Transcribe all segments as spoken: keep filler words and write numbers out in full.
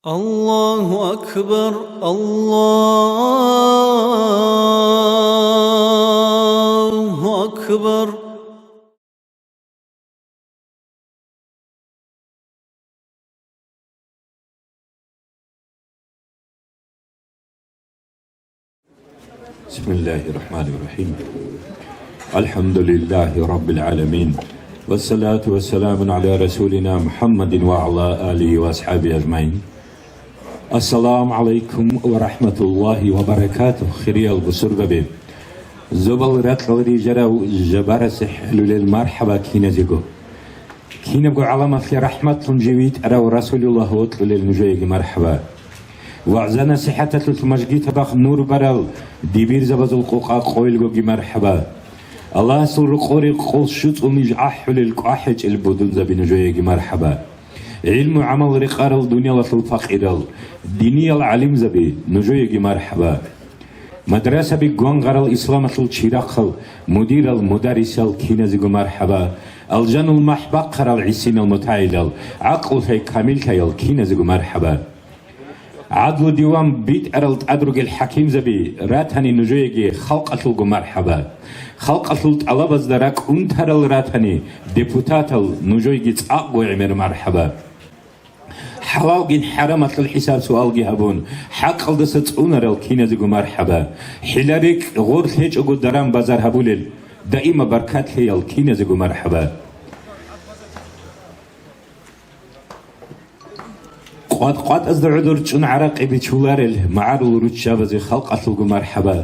الله أكبر، الله أكبر. بسم الله الرحمن الرحيم. الحمد لله رب العالمين. والصلاة والسلام على رسولنا محمد وعلى آله وأصحابه أجمعين. السلام عليكم ورحمة الله وبركاته. Хириял бусурбаби. Зобал ракьал рижарав жабарасе хӀалулел мархӀаба киназего. Кинабго гӀаламалъе рахӀматлъун жив витӀарав Расулуллагь вокьулел нужееги мархӀаба. ВагӀза-насихӀаталъулъ мажгитабахъ нур барал дибирзабазул къокъа къойилгоги мархӀаба. Аллагьасул рокъоре къол щуцӀул ниж гӀахӀулел кӀвахӀечӀел будунзаби нужееги мархӀаба. ГӀилму-гӀамал рекъарал дуниялалъул факъирал, диниял гӀалимзаби нужееги мархӀаба. Мадрасаби гвангъарал исламалъул чирахъал, мудирал, мударрисал киназего мархӀаба. Алжанул махӀ бахъарал гӀисинал мутагӀилал, гӀакълу лъай камиллъаял киназего мархӀаба. ГӀадлу диван битӀарал тӀад ругел хӀакимзаби ратани нужееги халкъалъулго мархӀаба. Халкъалъул тӀалабазда ракӀ унтарал ратани депутатал нужееги цӀакъго гӀемер мархӀаба. ХӀалалгин хӀарамалъул хӀисаб-суалги гьабун, хӀакъалдаса цӀунарал киназего мархӀаба. ХӀила-рекӀ гъорлъ гьечӀого даран-базар гьабулел, даима баркат лъеял киназего мархӀаба. КъватӀ-къватӀазда гӀодор чӀун гӀаракъи бичуларел магӀарул руччабазе халкъалъулго мархӀаба.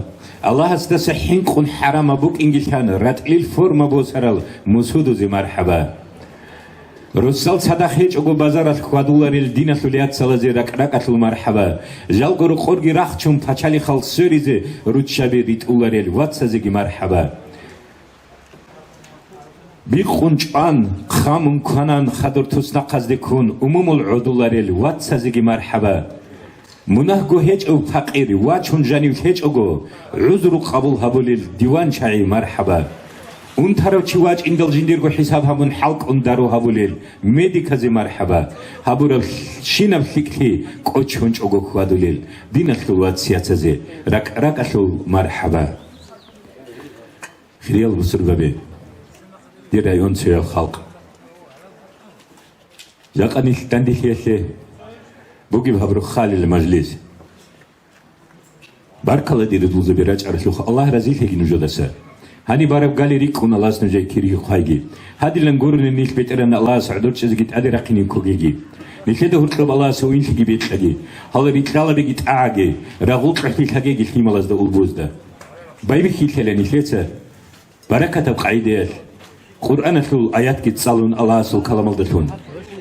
Аллагьасдаса хӀинкъун хӀарамаб букӀингилъан ратӀлил форма босарал мусудузе мархӀаба. Росал цадахъ гьечӀого базаралъ хьвадуларел диналъул яцалазе ракӀ-ракӀалъул мархӀаба. Жалго рокъорги рахчун пачалихъал сверизе руччаби ритӀуларел вацазеги мархӀаба. Бикъун чӀван, хъамун кванан хадур туснахъазде ккун умумул гӀодуларел вацазеги мархӀаба. Мунагьго гьечӀев пакъир вачун жанив лъечӀого, гӀузру къабул гьабулел диванчагӀи мархӀаба. Унтарав чи вачӀиндал жиндирго хӀисаб гьабун хӀалкӀун дару гьабулел медиказе мархӀаба. Гьабураб щинаб лъикӀлъи кӀочон чӀого хьвадулел диналъул вацияцазе ракӀ-ракӀалъул мархӀаба. Хириял бусурбаби, дир район цояв халкъ. Жакъа нилъ данделъиялъе бугеб гьаб рохалил мажлис. Баркала, дир рузбаби, рачӀаралъухъ. Аллагь разилъеги нужедаса. Гьаниб бараб гали рикӀкӀун Аллагьас нужее кириги хъвайги. Гьадилан гурони нилъ БетӀергьан Аллагьас гӀодор чӀезеги тӀаде рахъине ккогеги. Нилъеда гьоркьоб Аллагьас уинлъиги бекьаги. Гьале рикьалабиги тӀагӀаги, рагъул кьахӀил лъагеги лъималазда улбузда. Байбихьилъала нилъеца баракатаб къагӀидаялъ Къуръаналъул аятги цӀалун Аллагьасул каламалдалъун.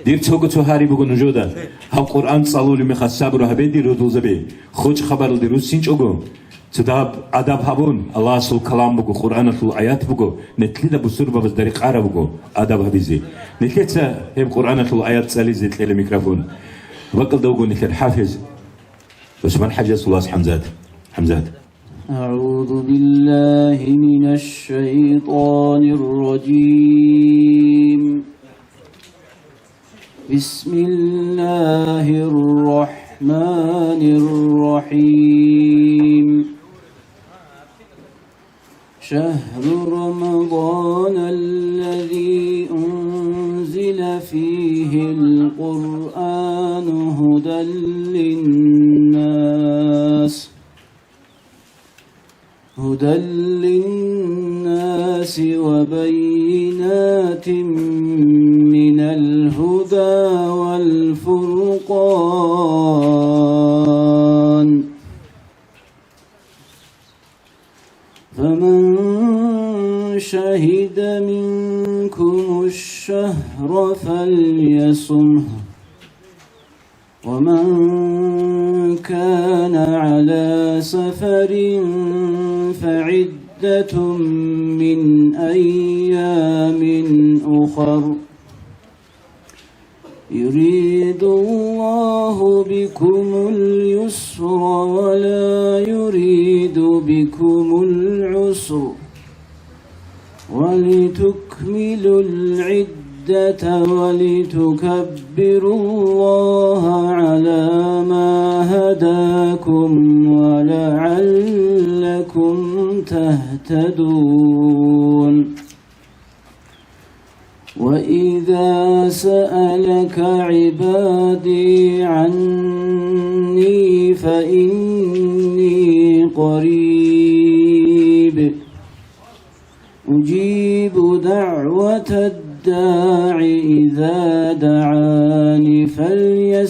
Дир цого цо гьари буго нужеда, гьаб Къуръан цӀалулеб мехалъ сабру гьабе, дир рузбаби, хочӀ хабаралде руссинчӀого, цо дагьаб адаб гьабун, Аллагьасул калам буго, Къуръаналъул аят буго, нилъеда бусурбабазда рекъараб буго адаб гьабизе. Нилъеца гьеб Къуръаналъул аят цӀализе кьела микрофон. Бакъалда вуго нилъер хӀафиз ГӀусман-хӀажиясул вас ХӀамзат. ХӀамзат. أعوذ بالله من الشيطان الرجيم. بسم الله الرحمن الرحيم. شهر رمضان الذي أنزل فيه القرآن هدى للناس، هدى للناس وبينات من الهدى والفرقان، فمن شهد منكم الشهر فليصمه، ومن كان على سفر فعدة من أيام أخر، يريد الله بكم اليسر ولا يريد بكم العسر، ولتكملوا العدة ولتكبروا الله على ولعلكم تهتدون. وإذا سألك عبادي عني فإني قريب أجيب دعوة الداع إذا دعان فليستجيبوا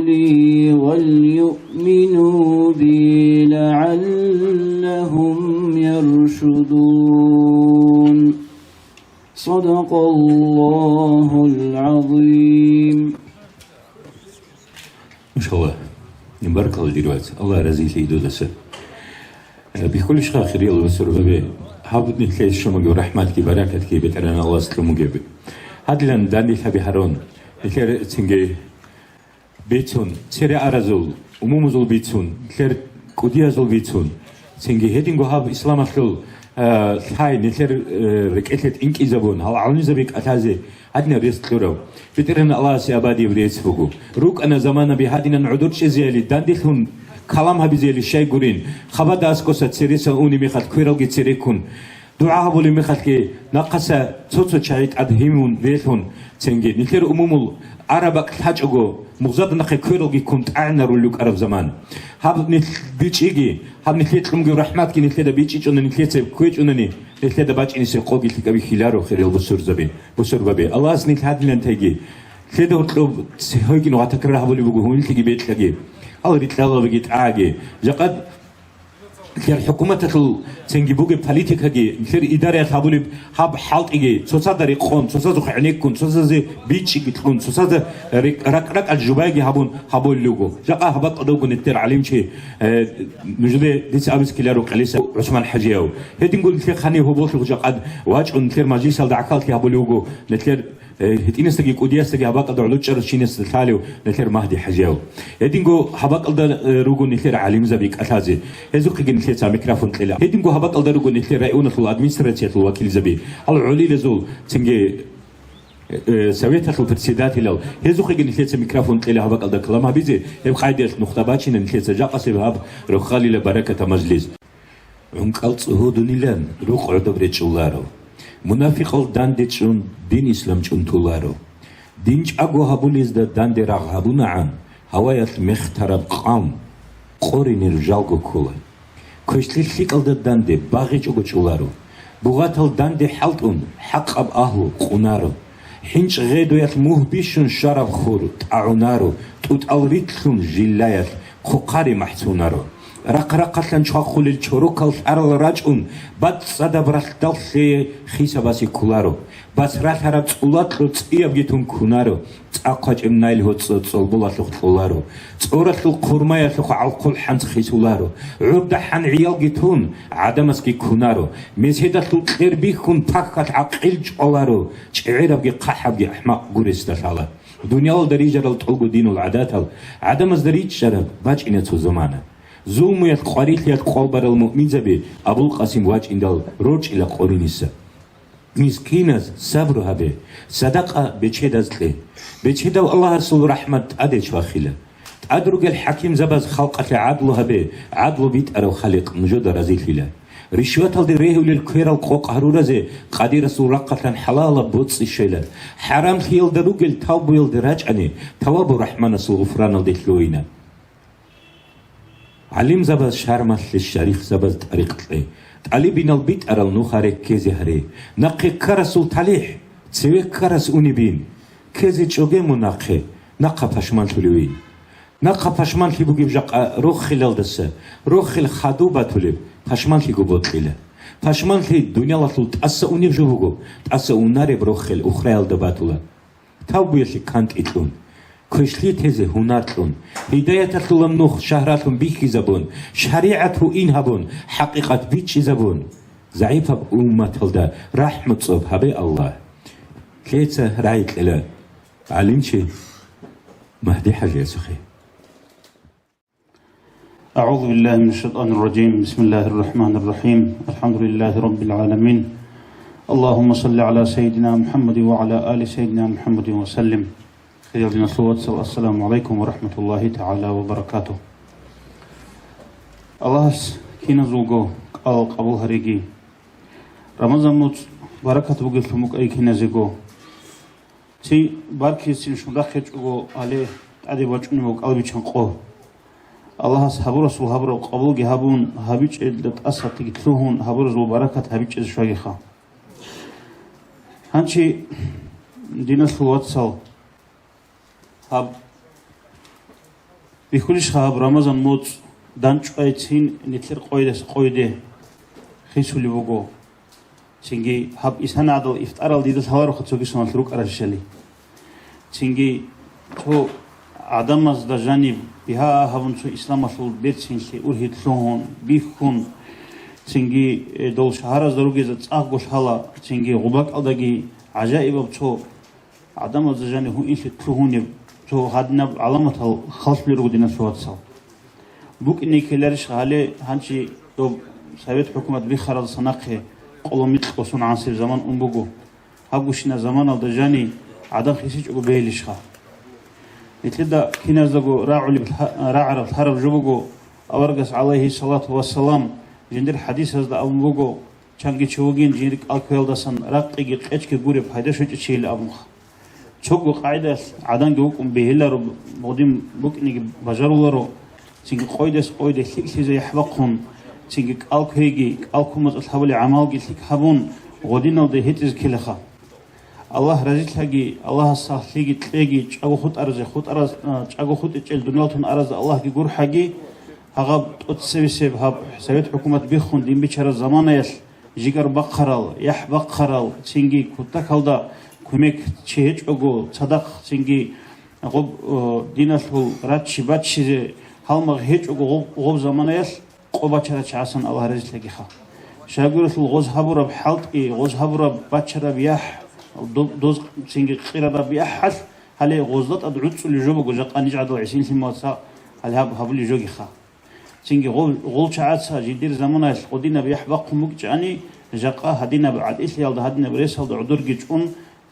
لي وليؤمنوا بي لعلهم يرشدون. صدق الله العظيم. Машалла. Баркалла, дир вац. Аллагь разилъи дудаса. Э, бихьулищха, хириял бусурбаби, гьаб нилъее щун бугеб рахӀматги баракатги БетӀергьан Аллагьас лъун бугеби. Гьадилан данделъаби гьарун, нилъер цинги бицун, цере аразул, умумузул бицун, нилъер кӀудиязул бицун, цинги гьединго гьаб исламалъул, э, лъай нилъер, э, рекӀелъе тӀинкӀизабун, гьал гӀалимзаби кӀалъазе гьадинаб рес кьурав. БетӀергьан Аллагьасе абадияб рецц буго. РукӀана заманаби гьадинан гӀодор чӀезеяли, данделъун калам гьабизеяли щай гурин, хабада аскӀоса цересан уни мехалъ квералги цереккун, дугӀа гьабулеб мехалъги нахъаса цо-цо чагӀи тӀад гьимун релъун, цинги нилъер умумул араб бакӀ лъачӀого, мугъзада нахъе квералги ккун тӀагӀинарулел рукӀараб заман. Гьаб нилъ бичӀчӀиги, гьаб нилъее кьун бугеб рахӀматги нилъеда бичӀчӀичӀони, нилъеца кквечӀунани, нилъеда бачӀинесе къоги лъикӀабихьиларо, хириял бусурзаби, бусурбаби. Аллагьас нилъ гьадинан тайги. Лъеда гьоркьоб цо гьойги нугӀа такрар гьабулеб буго, гьунилъиги бекьаги. Гьал рикьалабиги тӀагӀаги. Жакъа нилъер хӀукуматалъул цинги бугеб политикаги, нилъер идараялъ гьабулеб гьаб хӀалтӀиги, цоцазда рекъон, цоцазухъ гӀенеккун, цоцазе бичӀчӀиги кьун, цоцазда рекъ-, ракӀ-ракӀал жубайги гьабун гьабулел руго. Жакъа гьаб бакӀалда вуго нилъер гӀалимчи, э, нужеде дица абиз ккеларо Къилиса ГӀусман-хӀажияв. Гьединго нилъер ханив гьоболлъухъ жакъа вачӀун, нилъер мажлисалда гӀахьаллъи гьабулев вуго, нилъер Э, гьитӀинасдаги кӀудиясдаги гьаб бакӀалда гӀоло чӀарав чинасда лъалев нилъер Магьди-хӀажияв. Гьединго гьаб бакӀалда, э, руго нилъер гӀалимзаби кӀалъазе. Гьезухъеги нилъеца микрофон кьела. Гьединго гьаб бакӀалда руго нилъер районалъул администрациялъул вакилзаби. Гьал гӀолилазул цинги, э, советалъул председателал. Гьезухъеги нилъеца микрофон кьела гьаб бакӀалда калам гьабизе, гьеб къайдаялъ нухда бачина нилъеца жакъасеб гьаб рохалила бараката мажлис. ГӀункӀал цӀугьудунилан рукъ гӀодоб речӀчӀуларо. Мунафикъал данде чӀун, дин ислам чӀунтуларо. Дин чӀаго гьабулезда данде рагъ гьабунагӀан, гьаваялъ мехтараб къам къоринир жалго ккола. Квешлъи лъикӀалда данде багъичӀого чӀоларо. Бугъатал данде хӀалтӀун, хӀакъаб агьлу къунаро. ХӀинчӀ гъедуялъ мугь бищун щвараб хур тӀагӀунаро, тӀутӀал рилълъун жилаялъ хъухъари махӀцунаро. Рахъ-рахъалъан чвахулел чорокал лъарал рачӀун, бацӀцӀадаб ралъдаллъие хисабасе кколаро. Бас ралъараб цӀулакьу цӀиябги тун кунаро, цӀа хъвачӀеб найл гьоцӀо цӀолболалъухъ кьоларо. ЦӀоралъул хъурмаялъухъ гӀалхъул хӀанц хисуларо. ГӀурда хӀан гӀиялги тун, гӀадамазги кунаро. Мезгьедалъул кьер бихьун пахьалъ гӀакъил чӀваларо, чӀегӀерабги хъахӀабги ахӀмакъ гуресда лъала. Дуниялалда рижарал тӀолго динул гӀадатал гӀадамазда ричӀчӀараб бачӀина цо замана. Зулмуялъ, къварилъиялъ къвалбарал муъминзаби Абулкъасим вачӀиндал рорчӀила къориниса. Мискиназ сабру гьабе, садакъа бечедаз кье. Бечедав Аллагьасул рахӀмат тӀаде чвахила. ТӀад ругел хӀакимзабаз халкъалъе гӀадлу гьабе, гӀадлу битӀарав Халикъ нужеда разилъила. Ришваталде регьулел кверал къокъ гьаруразе къадирасул рахъалъан хӀалалаб боцӀи щвела. ХӀарамлъиялда ругел тавбуялде рачӀани, тавабу рахӀманасул гъуфраналде лъугьина. ГӀалимзабаз шармалъе, шарихзабаз тӀарикъ кье, тӀалибинал битӀарал нуха реккезе гьаре. Нахъе ккарасул талихӀ, цеве ккарас унебин. Ккезе чӀоге мун нахъе, нахъа пашманлъулевин. Нахъа пашманлъи бугеб жакъа рохелалдаса, рохел хадуб батулеб, пашманлъиго бокьила. Пашманлъи дуниялалъул тӀаса унеб жо буго, тӀаса унареб рохел ухраялда батула. Тавбуялъе кантӀи кьун, квешлъи тезе гьунар кьун, гьидаяталъулаб нух шагьралъун бихьизабун, шаригӀат гьуин гьабун, хӀакъикъат бичӀчӀизабун, загӀипаб умматалда рахӀму цӀоб гьабе, Аллагь. Лъеца рагӀи кьела гӀалимчи Магьди-хӀажиясухъе. أعوذ بالله من الشيطان الرجيم. بسم الله الرحمن الرحيم. الحمد لله رب العالمين. اللهم صل على سيدنا محمد وعلى آل سيدنا محمد وسلم. Диналъул вацал, ассаламу гӀалайкум ва рахӀматуллагьи тагӀала ва баракатугь. Аллагьас киназулго кӀалал къабул гьариги. Рамазан муцӀ баракат бугелъун букӀай киназего. Цин баркизцин шунрахъ гьечӀого гьале тӀаде бачӀунеб кӀалбичан къо. Аллагьас гьабурасул гьабураб къабулги гьабун, гьабичӀелда тӀасалъиги лъугьун, гьабуразул баракат гьабичӀезе щвагиха. Гьанчи, диналъул вацал, гьаб бихьулищха гьаб Рамазан муцӀ данчӀвайцин нилъер къойдаса къойде хисулеб буго. Цинги гьаб исана гӀадал ифтарал дида лъалароха цоги соналъ рукӀаралъали. Цинги цо гӀадамазда жаниб бигьа гьабун цо исламалъул берцинлъи ургьиб лъугьун, бихьун, цинги, э, дол шагьаразда ругезда цӀакъго лъала, цинги гъубакӀалдаги гӀажаибаб цо гӀадамазда жаниб гьуинлъи лъугьунеб цо гьадинаб гӀаламатал халлъулел руго, диналъул вацал. БукӀине ккеларищ гьале гьанчи доб Совет хӀукумат биххаралдаса нахъе къоло микьго сон гӀансиб заман ун буго. Гьабгощинаб заманалда жани гӀадан хисичӀого бегьилищха? Нилъеда киназдаго рагӀулеб лъа-, рагӀараб лъараб жо буго, аварагас, гӀалайгьиссалату вассалам, жиндир хӀадисазда абун буго, чанги чи вугин жиндир кӀалкквеялдасан ракъиги къечги гуреб пайда щвечӀев чийилан абунха. Цого къагӀидаялъ гӀаданги вукӀун бегьиларо, гъодин букӀинеги бажаруларо, цинги къойдас къойде лъикӀлъизе яхӀ бахъун, цинги кӀалкквейги, кӀалккун мацӀалъ гьабулеб гӀамалги лъикӀ гьабун, гъодиналде гьетӀизе ккелаха. Аллагь разилъаги, Аллагьас сахлъиги кьеги, чӀаго хутӀаразе хутӀараз-, а, чӀаго хутӀичӀел дунялалдун аразда Аллагьги гурхӀаги, гьагъаб тӀоцебесеб гьаб Совет хӀукумат биххун дин бичараб заманаялъ, жигар бахъарал, яхӀ бахъарал, цинги кутакалда кумек чи гьечӀого, цадахъ цинги гъоб, о, диналъул раччи баччизе гьалмагъ гьечӀого гъоб, гъоб заманаялъ къо бачарал чагӀасан Аллагь разилъагиха. Щайгурелъул гъоз гьабураб хӀалтӀи, гъоз гьабураб бачараб яхӀ, до-, доз цинги къирараб яхӀалъ, гьале гъозда тӀад гӀуцӀулеб жо буго жакъа ниж гӀадал гӀисинлъи мугьаца гьале гьаб гьабулеб жогиха. Цинги гъол, гъол чагӀаца жидер заманаялъ гъодинаб яхӀ бахъун букӀчӀани, жакъа гьадинаб гӀатӀилъиялда, гьадинаб ресалда гӀодорги чӀун,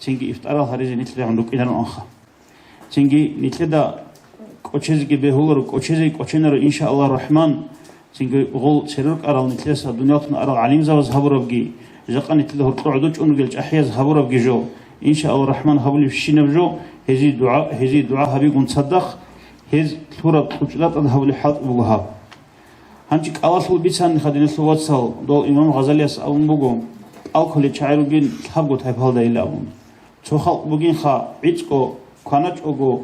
цинги ифтарал гьаризе нилъ регӀун рукӀинароанха. Цинги нилъеда кӀочезеги бегьуларо, кӀочезе кӀоченаро, иншааллагь рахӀман. Цинги гъол церер кӀарал нилъеса дунялалдун арал гӀалимзабаз гьабурабги, жакъа нилъеда гьоркьо гӀодов чӀун ругел чӀахӀияз гьабурабги жо, иншааллагь рахӀман, гьабулеб щинаб жо, гьезие дугӀа, гьезие дугӀа гьабигун цадахъ, гьез лъураб кьучӀдатӀад гьабулеб хӀалтӀи буго гьаб. Гьанчи кӀалалъул бицаниха, диналъул вацал, дол имам Гъазалияс абун буго, кӀалкколел чагӀи ругин лъабго тайпалдайилан абун. Цо халкъ бугинха гӀицӀго, кваначӀого,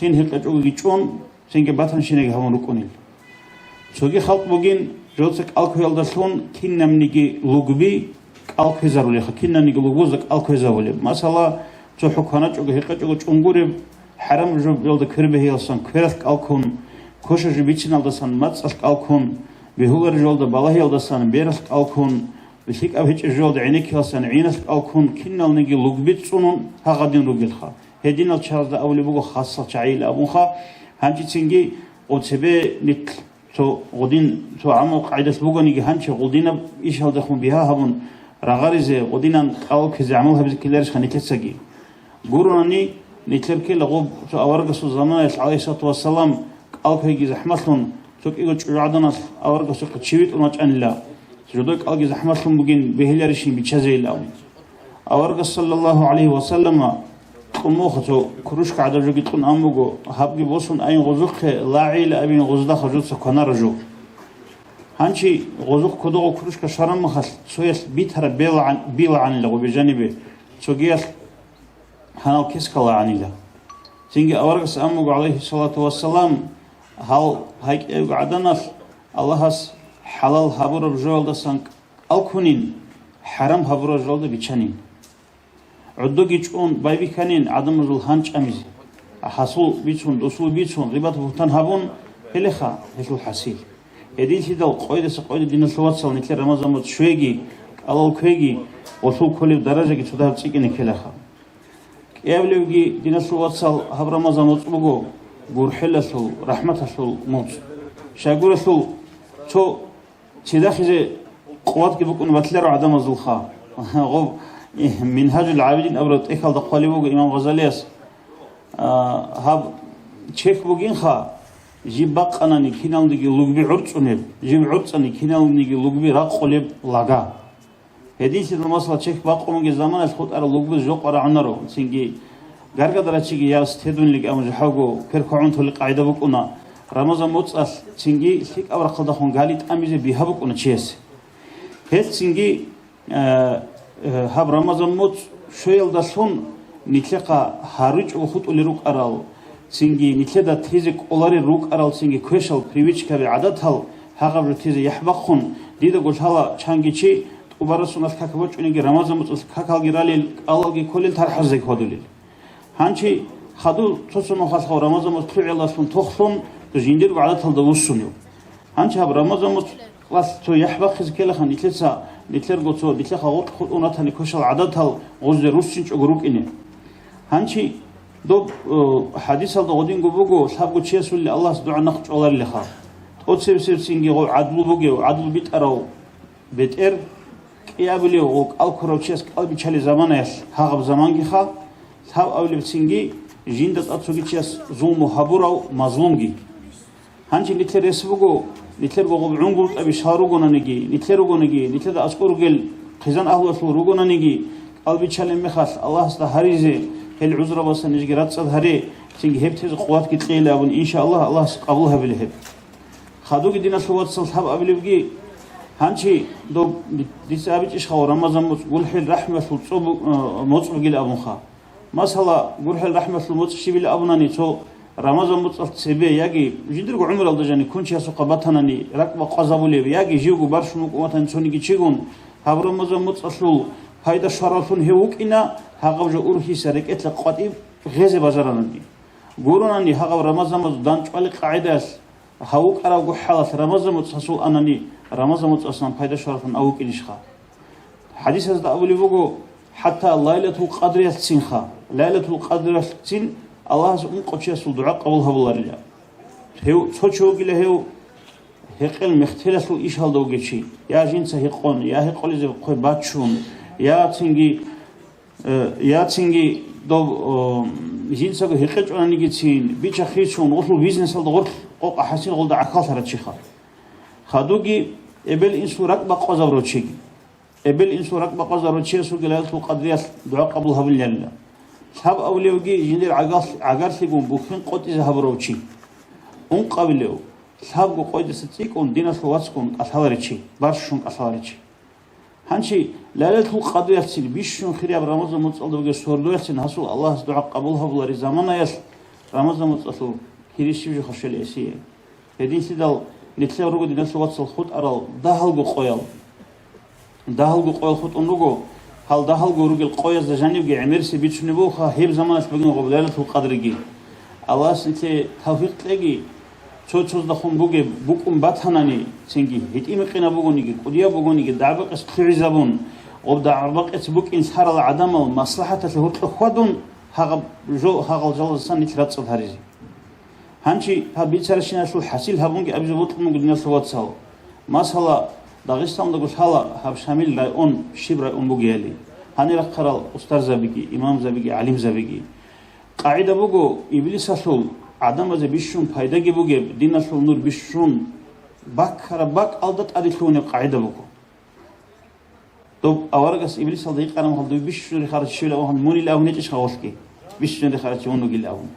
лъим гьекъечӀогоги чӀун, цинги батанщинаги гьабун рукӀунел. Цоги халкъ бугин, жолца кӀалкквеялдалъун кинабниги лугби кӀалкквезарулеха, кинабниги лугбузда кӀалкквезабулеб. Масала, цо хӀу кваначӀого, гьекъечӀого чӀун гуреб, хӀарам жубелда квер бегьиялдасан квералъ кӀалккун, квешаб жо бициналдасан мацӀалъ кӀалккун, бегьулареб жоялда балагьиялдасан бералъ кӀалккун, лъикӀаб гьечӀеб жоялда гӀенеккиялдасан гӀиналъ кӀалккун, киналниги лугби цӀунун гьагъадин ругелха. Гьединал чагӀазда абулеб буго хасал чагӀийилан абунха. Гьанчицинги гъоб цебе нилъ цо гъудин, цо гӀамал къайдалъ бугониги, гьанчи гъудинаб ишалдехун бигьа гьабун рагъаризе, гъудинан кӀалкквезе гӀамал гьабизе ккеларищха нилъецаги? Гуронани, нилъер ккела гъоб цо аварагасул заманаялъ, гӀалайгьиссалату вассалам, кӀалкквейги захӀмалъун, цо кӀиго чӀужугӀаданалъ аварагасухъе чи витӀун вачӀанила, жодой кӀалги захӀмалъун бугин бегьиларищин бичазейилан абун. Аварагас, саллаллагьу гӀалайгьи ва саллама, кьун муха цо кружка гӀадаб жоги кьун ан буго, гьабги босун айин гъозухъе, лагӀийилан абин гъоздаха жоца кванара жо. Гьанчи гъозухъ кодогъо кружка щвараб мехалъ, цоялъ битараб белагӀан-, билагӀанила гъобе жанибе, цогиялъ гьанал кескалагӀанила. Цинги аварагас ан буго, гӀалайгьиссалату вассалам, гьал гьайкьяйго гӀаданалъ Аллагьас хӀалал гьабураб жоялдасан кӀалккунин, хӀарам гьабураб жоялда биччанин. ГӀодоги чӀун байбихьанин гӀадамазул гьан чӀамизе, хӀасул бицун, досул бицун, гъибат-бугьтан гьабун, гьелеха гьелъул хӀасил. Гьединлъидал къойдаса къойде, диналъул вацал, нилъер Рамазан муцӀ щвеги, кӀалал кквеги, гъолъул кколеб даражаги цо дагьаб цӀикӀкӀине ккелаха. КӀиабилевги, диналъул вацал, гьаб Рамазан муцӀ буго гурхӀелалъул, рахӀматалъул муцӀ. Щайгурелъул цо цидахизе къуватги букӀун батиларо гӀадамазулха. Гъоб, э, Мингьажул гӀабидин абураб тӀехьалда хъвалеб буго имам Гъазалияс. А, гьаб чехь бугинха, жиб бакъанани киналниги лугби гӀурцӀунеб, жиб гӀурцӀани киналниги лугби ракъулеб лага. Гьединлъидал, масала, чехь бакъун бугеб заманалъ хутӀарал лугбуз жо къварагӀунаро, цинги гаргадара чиги яс тедунилги абун жахӀалго квер квагӀунтулел къагӀида букӀуна, Рамазан моцӀалъ цинги лъикӀаб рахъалдехун гали тӀамизе бигьа букӀуна чиясе. Гьелъ цинги, э, э, гьаб Рамазан моцӀ щвеялдалъун нилъехъа гьаричӀого хутӀулел рукӀарал, цинги нилъеда тезе кӀоларел рукӀарал, цинги квешал, привычкаби, гӀадатал гьагъаб жо тезе яхӀ бахъун, дидаго лъала чанги чи тӀубарасуналъ как бачӀунеги, Рамазан моцӀалъ какалги ралел, кӀалалги кколел, тархӀазеги хьвадулел. Гьанчи хадув цо-цо нухалъ Рамазан моцӀ лъугӀиялдалъун тохлъун, жиндирго гӀадаталда вуссунев. Гьанчи гьаб Рамазан моцӀалъ цо яхӀ бахъизе ккелаха нилъеца, нилъерго цо нилъеха гъоркь хутӀун ратани квешал гӀадатал гъозде руссинчӀого рукӀине. Гьанчи доб, э, хӀадисалда гъодинго буго, лъабго чиясулли Аллагьас дугӀа нахъ чӀваларилаха. ТӀоцебесебцинги гъов гӀадлу бугев, гӀадлу битӀарав бетӀер, кӀиабилев ва кӀал ккурав чияс кӀал биччалел заманаялъ гьагъаб замангиха, лъабабилебцинги жинда тӀад цоги чияс зулму гьабурав мазлумги. Гьанже нилъер рес буго, нилъерго гъоб гӀунгутӀаби щал ругонаниги, нилъер ругониги, нилъеда аскӀор ругел хъизан агьлуялъул ругонаниги, кӀал биччалеб мехалъ Аллагьасда гьаризе, гьел гӀузрабасан нижги рацӀцӀад гьаре, цинги гьеб тезе къуватги кьейилан абун, иншааллагь, Аллагьас къабул гьабила гьеб. Хадуги, диналъул вацал, лъабабилебги, гьанчи доб дица абичӀищ хал Рамазан моцӀ гурхӀел рахӀмалъул цӀоб-, э, моцӀ бугил абунха. Масала, гурхӀел рахӀмалъул моцӀ щибил абунани, цо Рамазан моцӀалъ цебе яги жиндирго гӀумралда жани ккун чиясухъа батанани ракӀ бакъвазабулеб, яги живго барщун вукӀун ватани цониги чигун, гьаб Рамазан моцӀалъул пайда щвараллъун гьев вукӀина, гьагъаб жо ургьиса рекӀелъа къватӀиб гъезе бажаранани. Гуронани гьагъаб Рамазан моцӀ данчӀвали къагӀидаялъ, гьав вукӀаравго хӀалалъ Рамазан моцӀ гьасул анани, Рамазан моцӀасан пайда щвараллъун авукӀинищха? ХӀадисазда абулеб буго, хӀатта Лайлатул Къадриялъцинха, Лайлатул Къадриялъцин Аллагьас ункъо чиясул дугӀа къабул гьабуларила. Гьев цо чи вугила, гьев гьекъел мехтелалъул ишалда вугев чи, я жинца гьекъон, я гьекъолезеб хъвей бачун, я цинги Э, я цинги доб, э, жинцаго гьекъечӀонанигицин, бича-хицун, гъулъул бизнесалда гъорлъ къокъа хӀасил гъолда гӀахьаллъарав чиха. Хадуги эбел-инсул ракӀ бакъвазабурав чиги. Эбел-инсул ракӀ бакъвазабурав чиясулги Лайлатул Къадриялъ дугӀа къабул гьабуларила. Лъабабилевги жиндир гӀагарлъ-, гӀагарлъигун бухьен къотӀизе гьабурав чи. Ункъабилев, лъабго къойдаса цӀикӀкӀун диналъул вацгун кӀалъаларев чи, барщун кӀалъаларев чи. Гьанчи Лайлатул Къадриялъцин бищун хирияб Рамазан моцӀалда бугеб сордоялъцин гьасул Аллагьас дугӀа къабул гьабулареб заманаялъ Рамазан моцӀалъул кири щиб жо хашел эсие. Гьединлъидал нилъер руго диналъул вацал хутӀарал дагьалго къоял. Дагьалго къоял хутӀун руго, гьал дагьалго ругел къоязда жанибги гӀемерисеб бицунеб бугоха гьеб заманалъ бугин гъоб Лайлатул Къадриги. Аллагьас нилъее тавфикъ кьеги, цо-цоздахун бугеб букӀун батанани, цинги гьитӀинаб бугониги, кӀудияб бугониги, дагӀбакъис лъугӀизабун, гъоб дагӀбакъица букӀин лъарал гӀадамал маслахӀаталъе гьоркьоб хьвадун, гьагъаб жо-, гьагъал жалаздасан нилъ рацӀцӀад гьаризе. Гьанчи гьаб бицаращиналъул хӀасил гьабунги абизе бокьун буго, диналъул вацал. Масала, Дагъистандаго лъала гьаб Шамил район щиб район бугеяли, гьанир рахъарал устарзабиги, имамзабиги, гӀалимзабиги. КъагӀида буго, иблисалъул гӀадамазе бищун пайдаги бугеб, диналъул нур бищун баккараб бакӀалда тӀаде лъугьунеб къагӀида буго. Доб аварагас иблисалда гьикъараб мехалда, дуе бищун рехарав чи щивилан абун, мунилан абун гьечӀищ гъолъги, бищун рехарав чи мун вугилан абун.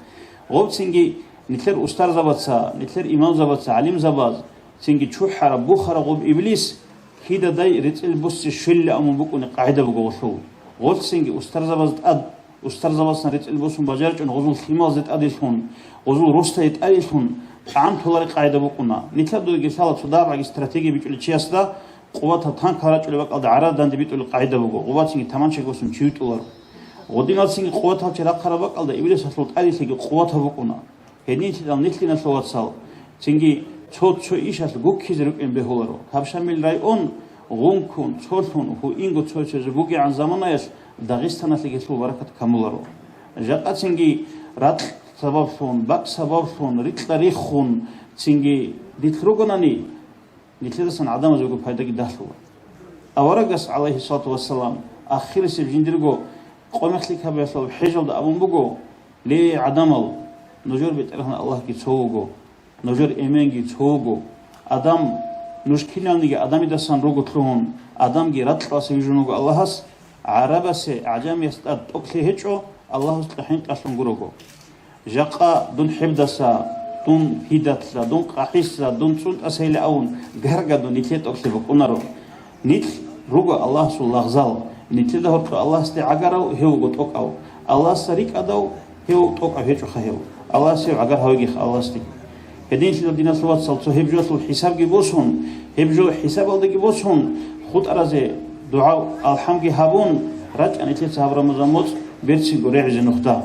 Гъоб цинги нилъер устарзабаца, нилъер имамзабаца, гӀалимзабаз, цинги чухӀараб, бухараб гъоб иблис кидадай рецӀил босизе щвелилан абун букӀунеб къагӀида буго гъолъул. Гъолъ цинги устарзабаз тӀад, устарзабацан рецӀил босун бажаричӀун гъозул лъималазе тӀаделъун, гъозул росдае тӀаделъун тӀагӀам толареб къагӀида букӀуна. Нилъер дуеги лъала цо дагӀбаги стратегия бичӀулев чиясда, къуватал танкал рачӀулеб бакӀалда гӀараб данде битӀулеб къагӀида буго, къуватцинги таманчаги босун чи витӀуларо. Гъодиналцинги къуватал чи рахъараб бакӀалда иблисалъул тӀаделъиги къуватаб букӀуна. Гьединлъидал нилъ, диналъул вацал, цинги цо-цо ишалъ гуккизе рукӀин бегьуларо. Гьаб Шамил район гъункун, цолъун, гьуинго цо-цоязе бугегӀан заманаялъ Дагъистаналъеги гьелъул баракат камуларо. Жакъа цинги ракь сабаблъун, бакӀ сабаблъун, рикьа риххун, цинги дилъ ругонани, нилъедасан гӀадамазего пайдаги дагьлъула. Аварагас, гӀалайгьиссалату вассалам, ахирисеб жиндирго къо-мехлъи кабиялъул хӀежалда абун буго, Ле, гӀадамал, нужер БетӀергьан Аллагьги цо вуго, нужер эменги цо вуго. Адам, нуж киналниги Адамидасан руго лъугьун, Адамги ракьалъе вижун вуго Аллагьас, гӀарабасе гӀажамияс тӀад тӀокӀлъи гьечӀо, Аллагьас кьахӀинкъалъун гурого. Жакъа дун хӀебдаса, дун гьидатла, дун къахӀисла, дун цӀунтӀасайилан абун гаргадун нилъе тӀокӀлъи букӀунаро. Нилъ руго Аллагьасул лагъзал, нилъеда гьоркьо Аллагьасде гӀагарав гьев вуго тӀокӀав, Аллагьасда рикӀкӀадав гьев тӀокӀав гьечӀоха гьев. Аллагьас гьев гӀагар гьавегиха Аллагьасдеги. Гьединлъидал, диналъул вацал, цо гьеб жоялъул хӀисабги босун, гьеб жо хӀисабалдаги босун, хутӀаразе дугӀа-алхӀамги гьабун, рачӀа нилъеца гьаб Рамазан моцӀ берцинго регӀизе нухда.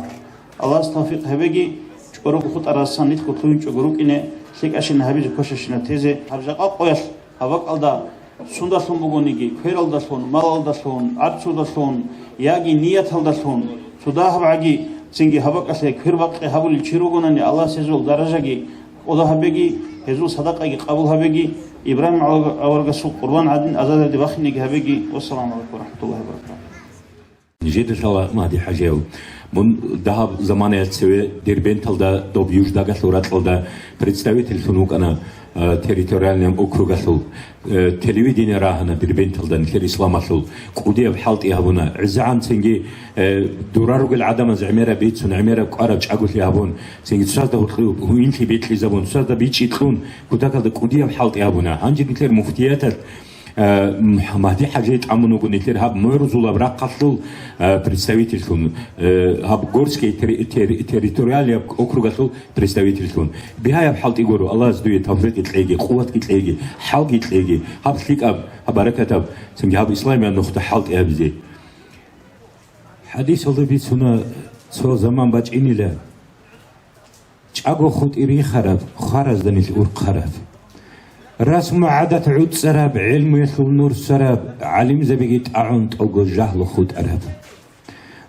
Аллагьас тавфикъ гьабеги, чӀорого хутӀарасан нилъго лъугьинчӀого рукӀине, лъикӀащина гьабизе, квешащина тезе. Гьаб жакъа къоялъ, гьаб бакӀалда сундалъун бугониги, квералдалъун, малалдалъун, гӀарцудалъун яги нияталдалъун, цо дагьабгӀаги, цинги гьаб бакӀалъе квер бакъи гьабулел чи ругонани, Аллагьас гьезул даражаги кӀола гьабеги, гьезул садакъаги къабул гьабеги, Ибрагьим аварагасул къурбан гӀадин азададе бахинеги гьабеги. Вассаламу гӀалайкум ва рахӀматуллагьи ва баракатугьу. Нижеда лъала, Магьди-хӀажияв, мун дагьаб заманаялъ цеве Дербенталда, доб Юждагалъул ракьалда представительлъун вукӀана, э, территориальный округалъул, э, телевидение рагьана Дербенталда нилъер исламалъул, кӀудияб хӀалтӀи гьабуна. ГӀезегӀанцинги, э, дора ругел гӀадамаз гӀемераб бицун, гӀемераб кӀвараб чӀаголъи гьабун, цинги цоязда гьоркьоб гьуинлъи бекьизабун, цоязда бичӀчӀи кьун, кутакалда кӀудияб хӀалтӀи гьабуна. Гьанже нилъер муфтияталъ Э, Магьди-хӀажи тӀамун вуго нилъер гьаб мугӀрузулаб рахъалъул, э, представительлъун, э, гьаб Горский тери-, тери-, территориалияб округалъул представительлъун. Бигьаяб хӀалтӀи гуро, Аллагьас дуе тавфикъги кьеги, къуватги кьеги, хӀалги кьеги, гьаб лъикӀаб, гьаб баракатаб, цинги гьаб исламияб нухда хӀалтӀи гьабизе. ХӀадисалда бицуна, цо заман бачӀинила. ЧӀаго хутӀи рихараб, хваразда нилъ урхъараб. Расму гӀадат гӀуцӀараб, гӀелмуялъул нур сараб, гӀалимзабиги тӀагӀун тӀого жагьлу хутӀараб.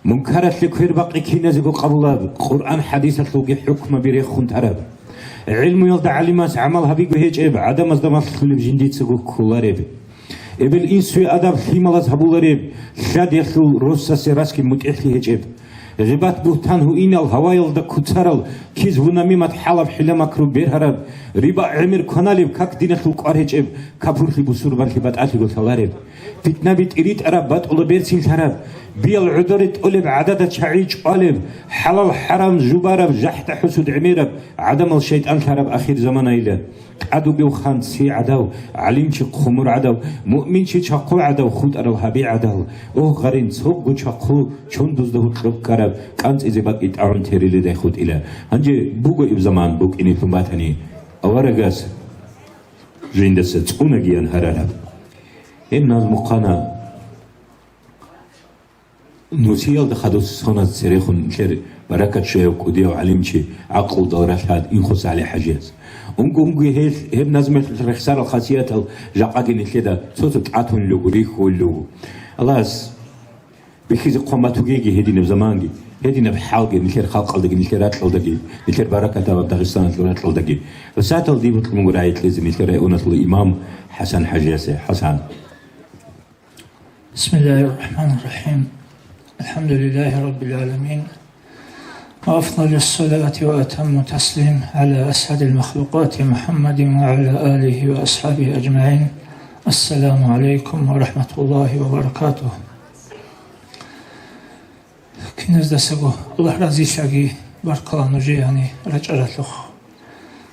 Мункаралъе квербакъи киназего къабулаб, Къуръан-хӀадисалъулги хӀукмаби рехун тараб. ГӀелмуялда гӀалимас гӀамал гьабиго гьечӀеб, гӀадамазда малъулеб жиндицаго кколареб. Эбел-инсуе адаб лъималаз гьабулареб, лъадиялъул росасе расги мутӀигӀлъи гьечӀеб. Гъибат-бугьтан гьуинал гьаваялда куцарал, кизбу-намимат хӀалаб хӀила-макру бергьараб, риба-гӀемер кваналеб, как диналъул кӀвар гьечӀеб, капурлъи бусурбанлъи батӀалъиго лъалареб. Питнаби тӀиритӀараб, батӀула берцин лъараб, биял гӀодоре тӀолеб, гӀадада чагӀи чӀвалеб, хӀалал-хӀарам жубараб, жахӀда-хӀусуд гӀемераб, гӀадамал шайтӀан лъараб ахир заманаила. ТӀад вугев хан ци гӀадав, гӀалимчи хъумур гӀадав, муъминчи чахъу гӀадав, хутӀарал гьаби гӀадал. Огъарин цогго чахъу чондузда гьукьукъараб, кӀанцӀизе бакӀи тӀагӀун терилидай хутӀила. Гьанже буго иб заман букӀинилъун батани, аварагас жиндаса цӀунагиян гьарараб. Гьеб назмухъана. Нусиялда хадув соназ церехун нилъер баракат щвеяв кӀудияв гӀалимчи, гӀакълудал ралъад Инхус ГӀали-хӀажияс. Унго-унго гьел гьеб назмуялъул рехсарал хасиятал жакъаги нилъеда цо-цо тӀатун руго, рихьулел руго. Аллагьас бихьизе хъван батугеги гьединаб заманги, гьединаб хӀалги нилъер халкъалдаги, нилъер ракьалдаги, нилъер баракатаб Дагъистаналъул ракьалдаги. Васатал диб бутӀун буго рагӀи кьезе нилъер районалъул имам ХӀасан-хӀажиясе. ХӀасан. بسم الله الرحمن الرحيم. الحمد لله رب العالمين. وأفضل الصلاة وأتم التسليم على أسعد المخلوقات محمد وعلى آله وأصحابه أجمعين. السلام عليكم ورحمة الله وبركاته. Киназдасаго Аллагь разилъаги, баркала нужее гьаниб рачӀаралъухъ.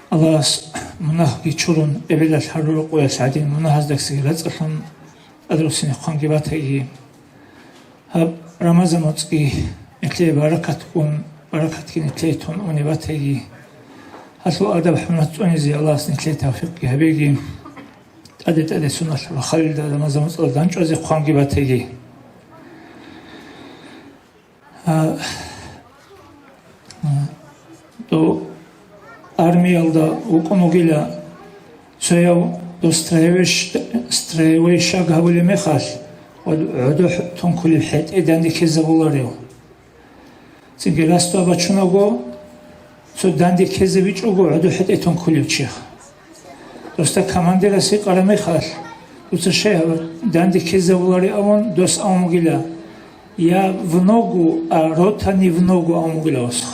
Аллагьас мунагьги чурун, эбелалъ гьарурукъуялъ гӀадин мунагьаздаксаги рацӀцӀалъун тӀадруссине хъванги батаги. Гьаб Рамазан моцӀги нилъее баракат ун, баракатги нилъее тун уни батаги. Гьалъул адаб-хӀурмат цӀунизе Аллагьас нилъее тавфикъги гьабеги. ТӀаде-тӀаде суналъ ва халилда Рамазан моцӀалда дандчӀвазе хъванги батаги. А, а, дов армиялда вукӀун вугила, цояв дов строевой ш-, строевой шаг гьабулеб мехалъ, гӀодо тункулеб хӀетӀе данде ккезабуларев. Цинги раст бачунаго, цо данде ккезе бичӀого гӀодо хӀетӀе тункулев чи. Досда командирас гьикъараб мехалъ, дуца щай гьаб-, данде ккезабулари абун дос абун бугила, я в ногу, а рота не в ногу абун бугила досха.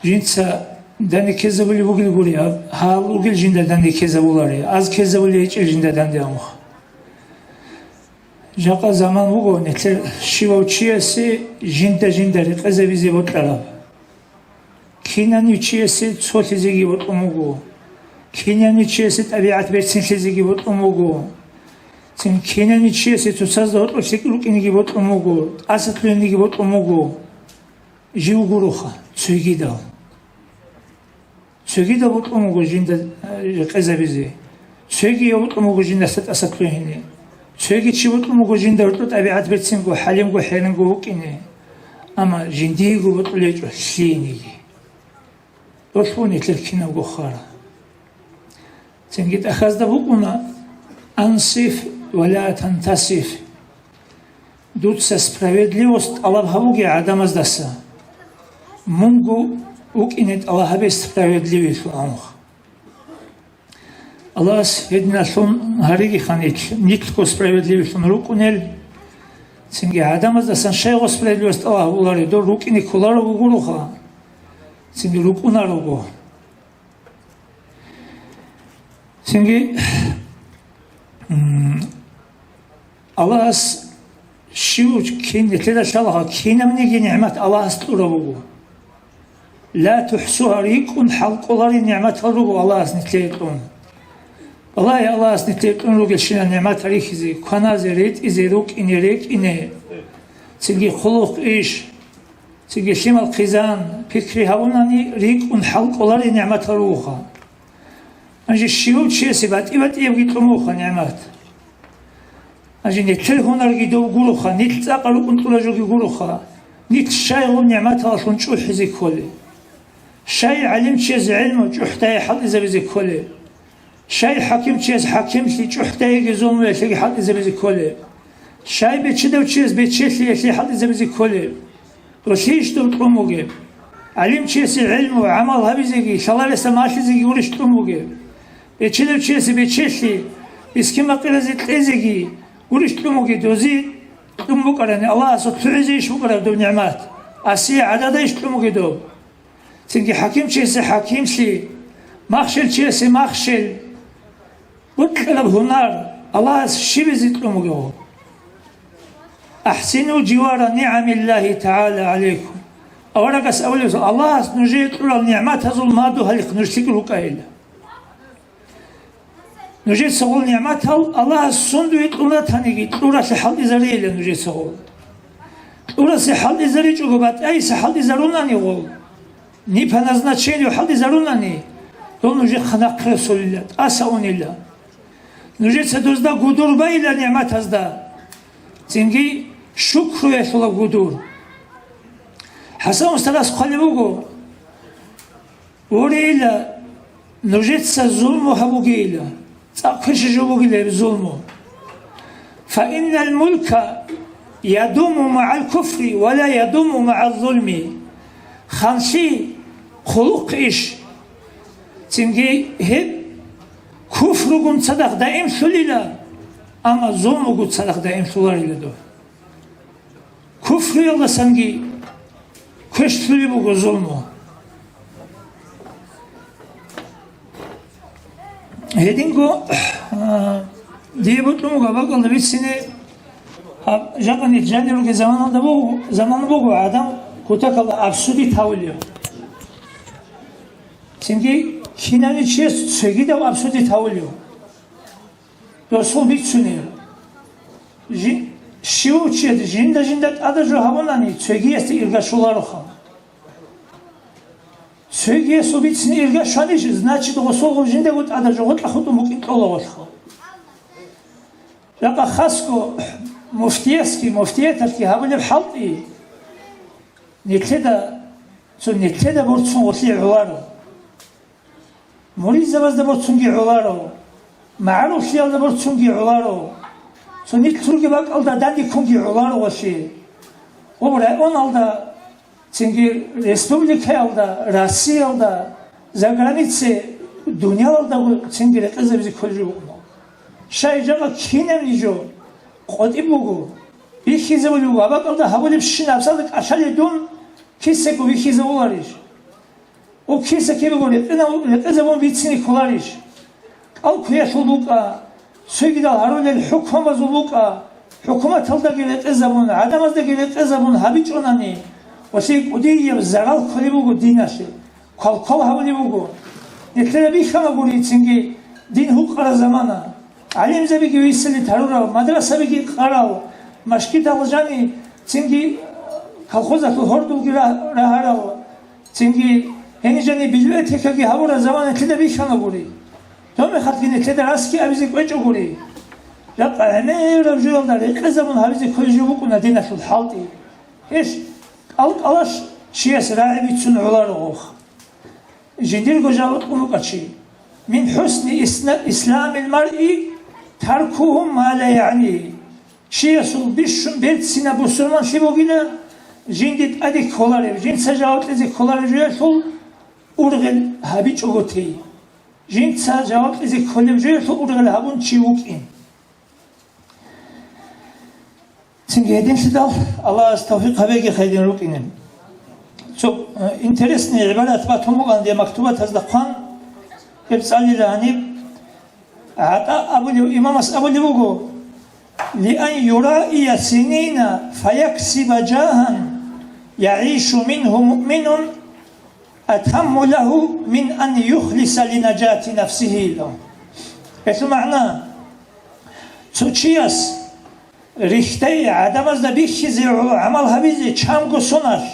Жинца данде ккезабулеб бугел гури, гьал ругел жинда данде ккезабулари, аз ккезабулеб гьечӀел жинда данде амха. Жакъа заман буго, нилъер щивав чиясе жинда-жинда рекъезабизе бокьараб. Кинанив чиясе цолъизеги бокьун буго, кинанив чиясе тӀабигӀат берцинлъизеги бокьун буго, цин кинанив чиясе цоцазда гьоркьоб лъикӀ рукӀинеги бокьун буго, тӀасалъугьинеги бокьун буго. Жив гуроха, цогидал. Цогидал бокьун буго жинда, э, рекъезабизе. Цогияв бокьун буго жиндаса тӀасалъугьине. Цоги чи бокьун буго жинда гьоркьоб тӀабигӀат берцинго, хӀалимго, хӀеренго вукӀине. Амма жиндиего бокьулеб гьечӀо лъиениги. Долъун нилъер кинабго хвара. Цинги тӀахьазда букӀуна: «Ансиф ва ла тантасиф». Дуца справедливость тӀалаб гьабуге гӀадамаздаса. Мунго вукӀине тӀалаб гьабе справедливилъун амха. Аллагьас гьединалъун гьариги хан нилъ, нилъго справедливилъун рукӀунел, цинги гӀадамаздасан щайго справедливость тӀалаб гьабуларев, дор рукӀине кколаро гуроха, цинги рукӀунарого. Цинги, м, Аллагьас щив кин нилъеда лъалаха, кинабниги нигӀмат Аллагьас кьураб буго. Ла тухӀсугьа, рикӀкӀун хӀал кӀоларин нигӀматал руго Аллагьас нилъее кьун. Валлагьи, Аллагьас нилъее кьун ругелщинал нигӀматал рихьизе, кваназе, ретӀизе, рукӀине, рекӀине, цинги хъулухъ иш, цинги лъимал хъизан, пикри гьабунани, рикӀкӀун хӀал кӀоларин нигӀматал ругоха. Гьанже щивав чиясе батӀи-батӀиябги кьун бугоха нигӀмат. Гьанже нилъер гьунарги дов гуроха, нилъ цӀакъа рукӀун кьураб жоги гуроха, нилъ щай гьеб нигӀматалъун чӀухӀизе кколеб? Щай гӀалимчияс гӀелму чӀухӀдайи хӀалтӀизабизе кколеб? Щай хӀакимчияс хӀакимлъи чӀухӀдайиги зулмуялъеги хӀалтӀизабизе кколеб? Щай бечедав чияс бечелъиялъе хӀалтӀизабизе кколеб? Гьелъийищ дов кьун бугеб? ГӀалимчиясе гӀелму, гӀамал гьабизеги, лъаларесда малъизеги гурищ кьун бугеб? Бечедав чиясе бечелъи, мискин-пакъиразе кьезеги гурищ кьун бугеб? Дозе кьун букӀарани, Аллагьасул лъугӀизейищ букӀараб доб нигӀмат? Асие гӀададайищ кьун бугеб доб? Цинги хӀакимчиясе хӀакимлъи, махщелчиясе махщел, бокьараб гьунар Аллагьас щибизе кьун бугеб? «АхӀсину живара нигӀамиллагьи тагӀала гӀалайкум». Аварагас абулеб: «Аллагьас нужее кьурал нигӀматазул мадугьалихъ нуж лъикӀ рукӀайила». Нужеца гъол нигӀматал Аллагьас сундуе кьун ратаниги, кьуралъе хӀалтӀизарейила нужеца гъол. Кьурасе хӀалтӀизаричӀого, батӀиясе хӀалтӀизарунани гъол, не по назначению хӀалтӀизарунани, дол нужехъа нахъе росулила, тӀаса унила. Нужеца дозда гудур байила нигӀматазда, цинги шукруялъула гудур. ХӀасан устарас хъвалеб буго: Гурейила, нужеца зулму гьабугейила, цӀакъ квешаб жо бугила гьеб зулму. «Фаиннал мулка ядуму магӀал куфри ва ла ядуму магӀал зулми». Ханлъи, хъулухъ иш, цинги гьеб куфругун цадахъ даимлъулила, амма зулмугун цадахъ даимлъуларила доб. Куфруялдасанги квешлъулеб буго зулму. Гьединго, а, дие бокьун буго гьаб бакӀалда бицине, гьаб жакъа нилъ жанир ругел заманалда буго, заман буго гӀадан кутакалда обсудить гьавулев. Цинги кинани чияс цогидав обсудить гьавулев. Досул бицунеб. Жи-, щивав чияс жинда-жинда тӀада жо гьабунани, цогиясде ирга щолароха. Цогиясул бицине ирга щванищ, значит, гъосул гъов жиндаго тӀада жо гъоркьа хутӀун букӀин кьола гъолъ. Жакъа хасго муфтиясги, муфтияталъги гьабулеб хӀалтӀи, нилъеда, цо нилъеда борцун гъолъие гӀоларо. Муридзабазда борцунги гӀоларо, магӀаруллъиялда борцунги гӀоларо, цо нилъ ругеб бакӀалда данде ккунги гӀоларо гъолъие. Гъоб районалда, цинги республикаялда, Россиялда, загранице, дунялалдаго цинги рекъезабизе кколел руго. Щай жакъа кинаб нижо къотӀиб буго, бихьизабулеб буго, гьаб бакӀалда гьабулебщинаб абсалда кӀалъалел дун кисего бихьизабуларищ? Гъов киса кибего рекъинав-, рекъезабун бицине кколарищ? КӀал квеялъул букӀа, цогидал гьарулел хӀукмабазул букӀа, хӀукуматалдаги рекъезабун, гӀадамаздаги рекъезабун гьабичӀонани, гъолъие кӀудияб зарал кколеб буго диналъе, квалквал гьабулеб буго. Нилъеда бихьана гури цинги дин гьукъараб замана. ГӀалимзабиги виселин тарурал, мадрасабиги къарал, машгидал жани цинги колхозалъул гьордулги ра-, рагьарал, цинги гьениб жани библиотекаги гьабураб замана нилъеда бихьана гури. Доб мехалъги нилъеда расги абизе кӀвечӀо гури. Жакъа гӀемераб жоялда рекъезабун гьабизе кколеб жо букӀуна диналъул хӀалтӀи. Гьелъ кӀал-кӀалалъ чияс рагӀи бицун гӀоларо гъов. Жиндирго жал рукӀун рукӀа чи. Мин хӀусни исна-, исламил маръи таркугьу ма ла ягӀнигьи. Чиясул бищун берцинаб бусурманлъи бугила, жинде тӀаде кколареб, жинца жаваб кьезе кколареб жоялъул ургъел гьабичӀого тей. Жинца жаваб кьезе кколеб жоялъул ургъел гьабун чи вукӀин. Цинги гьединлъидал Аллагьас тавфикъ гьабеги хайдин рукӀине. Цо, э, интересный гӀибарат батун букӀан дие мактубатазда хъван, гьеб цӀалила гьаниб. ГӀатӀа абулев, имамас абулев вуго: «Лиан юраия синина фаяксиба жагьан ягӀишу мингьу муъминун атамму лагьу мин ан юхлиса линажати нафсигьи», – ила. Гьелъул магӀна: цо чияс рихьдей гӀадамазда бихьизе гӀоло гӀамал гьабизе чанго соналъ,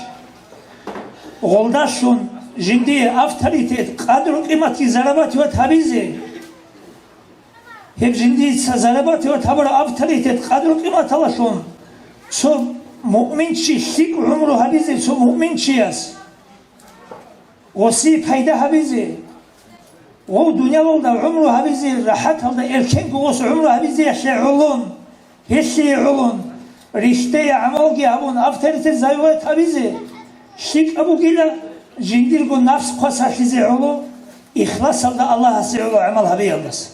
гъолдалъун жиндие авторитет, къадру-къиматги зарабативат гьабизе. Гьеб жиндица зарабативат гьабураб авторитет, къадру-къиматалалъун цо муъминчи лъикӀ гӀумру гьабизе цо муъминчияс. Гъосие пайда гьабизе, гъов дуниялалда гӀумру гьабизе, рахӀаталда эркенго гъос гӀумру гьабизеялъе гӀолон, гьелъие гӀолон, рихьдей гӀамалги гьабун, авторитет завоевать гьабизе, лъикӀаб бугила, жиндирго напс хъвасарлъизе гӀоло, ихласалда Аллагьасе гӀоло гӀамал гьабиялдаса.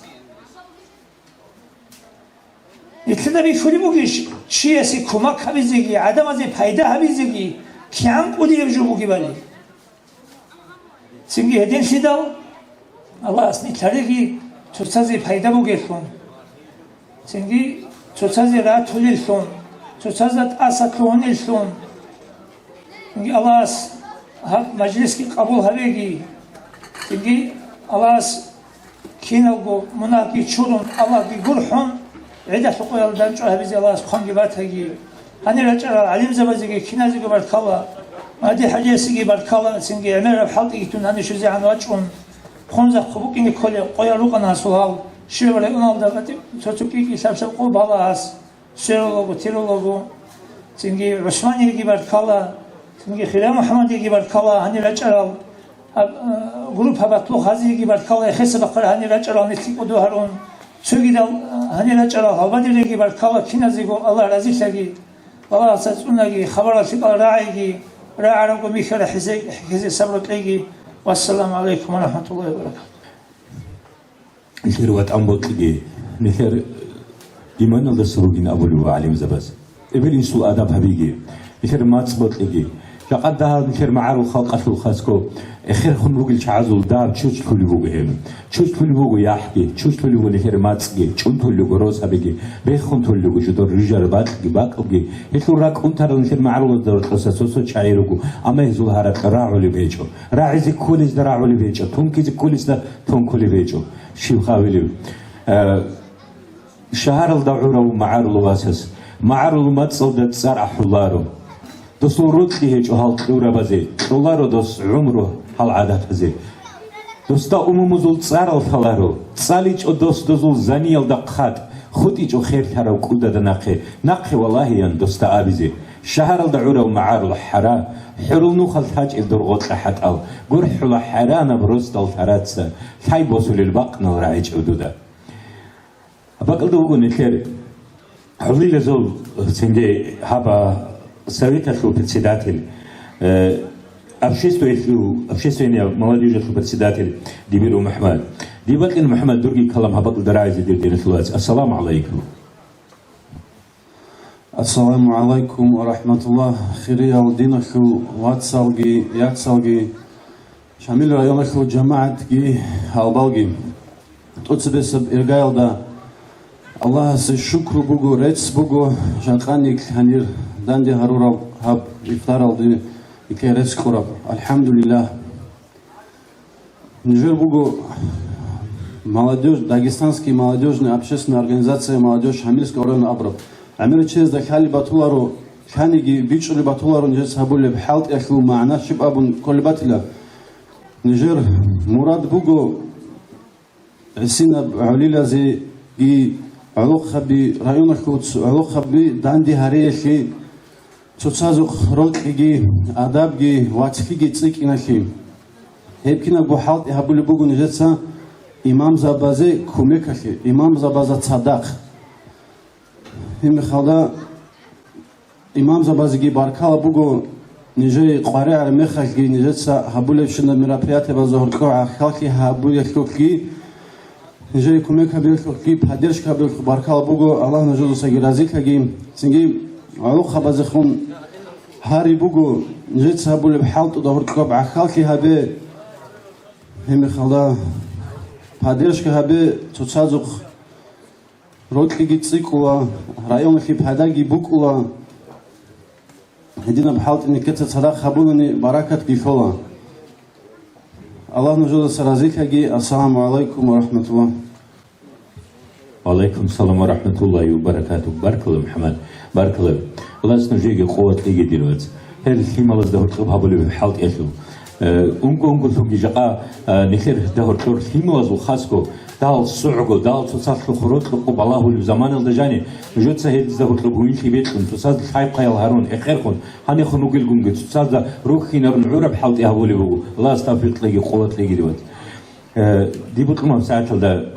Нилъеда бихьулеб бугищ чиясе кумак гьабизеги, гӀадамазе пайда гьабизеги кигӀан кӀудияб жо бугебали? Цинги гьединлъидал Аллагьас нилъедаги цоцазе пайда бугелъун, цинги цоцазе ратулеллъун, цоцазда тӀаса лъугьунеллъун, Цинги Аллагьас гьаб мажлисги къабул гьабеги. Цинги Аллагьас киналго мунагьги чурун, Аллагьги гурхӀун, гӀидалъул къоялда дандчӀвай гьабизе Аллагьас хъванги батаги. Гьанир рачӀарал гӀалимзабазеги киназего баркала, Мади-хӀажиясеги баркала, цинги гӀемераб хӀалтӀиги тун гьанир щвезегӀан вачӀун, хъунзахъ букӀине кколеб къоял рукӀана гьасул гьал, щибаб районалда гъатӀи-, цо-цо кӀи-кӀи лъаб-лъаб къо бала гьас. Сверологу, тирологу, цинги ГӀусманиеги баркала, цинги Хирия МухӀаммадиеги баркала, гьанир рачӀарал, а, а, группа батлу хазиеги баркала, эхеса бахъара гьанир рачӀарал нилъги кӀодо гьарун, цогидал, а, гьанир рачӀарал гьалбадиреги баркала, киназего Аллагь разилъаги, Аллагьас цӀунаги, хабарал лъикӀал рагӀиги, рагӀарабго михьара хӀезе-, хӀезе сабру кьеги. Вассаламу гӀалайкум ва рахӀматуллагьи ва баракатугь. Нилъер ватӀан бокьиги, нилъер иманалдаса ругин абулев гӀалимзабаз. Эбел-инсул адаб гьабиги, нилъер мацӀ бокьиги. Жакъа дагьаб нилъер магӀарул халкъалъул хасго эхерхун ругел чагӀазул дагьаб чуч лъулеб буго гьеб. Чуч лъулеб буго яхӀги, чуч лъулеб буго нилъер мацӀги, чӀун толелго рос гьабиги, бехун толелго жидер рижараб бакьги, бакӀалги. Гьелъул ракӀ унтарал нилъер магӀарулазда рокьоса цо-цо чагӀи руго, амма гьезул гьаракь рагӀулеб гьечӀо. РагӀизе кколезда рагӀулеб гьечӀо, тункизе кколезда тункулеб гьечӀо. Щиб гьавилев? Э, шагьаралда гӀурав магӀарулав васас, магӀарулав мацӀалда цӀар ахӀуларо. Досул рокьи гьечӀо гьал кьурабазе, кьоларо дос гӀумру гьал гӀадатазе. Досда умумузул цӀарал лъаларо, цӀаличӀо дос дозул заниялда хъат, хутӀичӀо херлъарав кӀудада нахъе, нахъе валагьеян досда абизе. Шагьаралда гӀурав магӀарул хӀара, хӀурул нухал лъачӀел дор гъоркьа хӀатӀал, гурхӀула хӀаранаб росдал лъараца, лъай босулел бакънал рагӀичӀо дуда. БакӀалда вуго нилъер гьавлилазул цинги гьаба советалъул председатель, э, обществоялъул, общественная молодёжалъул председатель Дибиров МухӀамад. Дибакьин МухӀамад, дурги калам гьаб бакӀалда рагӀизе дир диналъул вац. Ассаламу гӀалайкум. Ассаламу гӀалайкум ва рахӀматуллагь, хириял диналъул вацалги, яцалги. Шамил районалъул жамагӀатги гьалбалги. ТӀоцебесеб иргаялда Аллагьасе шукру буго, рецц буго, жакъа нилъ гьанир данде гьарураб гьаб ифтаралде нилъее рецц кьураб. АлхӀамдулиллагь. Нижер буго молодёжь, Дагестанский молодёжный общественная организация «Молодёжь Шамильского района» абураб. ГӀемер чиясда лъалеб батуларо, лъаниги бичӀчӀулеб батуларо нижеца гьабулеб хӀалтӀиялъул магӀна щиб абун кколеб батила. Нижер мурад буго гӀисинаб гӀолилазеги гӀолохъаби, районалъул цо-, гӀолохъаби данде гьариялъе, цоцазухъ рокьиги, адабги, вацлъиги цӀикӀкӀиналъе. Гьеб кинабго хӀалтӀи гьабулеб буго нижеца имамзабазе кумекалъе, имамзабазда цадахъ. Гьебмехалда имамзабазеги баркала буго, нижее къваригӀараб мехалъги нижеца гьабулебщинаб мероприятиябазда гьоркьоб гӀахьаллъи гьабиялъухъги, нижее кумек гьабиялъухъги, поддержка гьабиялъухъ баркала буго, Аллагь нужедасаги разилъаги. Цинги гӀолохъабазехун гьари буго, нижеца гьабулеб хӀалтӀуда гьоркьоб гӀахьаллъи гьабе, гьебмехалда поддержка гьабе цоцазухъ. Рокьиги цӀикӀкӀула, районалъе пайдаги букӀула. Гьединаб хӀалтӀи нилъеца цадахъ гьабунани баракатги лъола. Аллагь нужедаса разилъаги. Ассаламу гӀалайкум ва рахӀматуллагь. Ва гӀалайкум салам ва рахӀматуллагьи ва баракатугь. Баркала, МухӀаммад, баркала. Аллагьас нужееги къуват кьеги, дир вац. Гьел лъималазда гьоркьоб гьабулеб хӀалтӀиялъул. Э, унго-унголъунги жакъа, э, нилъер дагьоркьор лъималазул хасго, дал согӀго, дал цоцалъухъ рокьукъо балагьулеб заманалда жани, нужеца гьедизда гьоркьоб гьуинлъи бекьун, цоцазда лъай-хъваял гьарун, эхерхун, гьанихун вугелгунги, цоцазда рухьинарун гӀураб хӀалтӀи гьабулеб буго. Аллагьас тавфикъ кьеги, къуват кьеги, дир вац. Э, диб букӀунеб сагӀаталда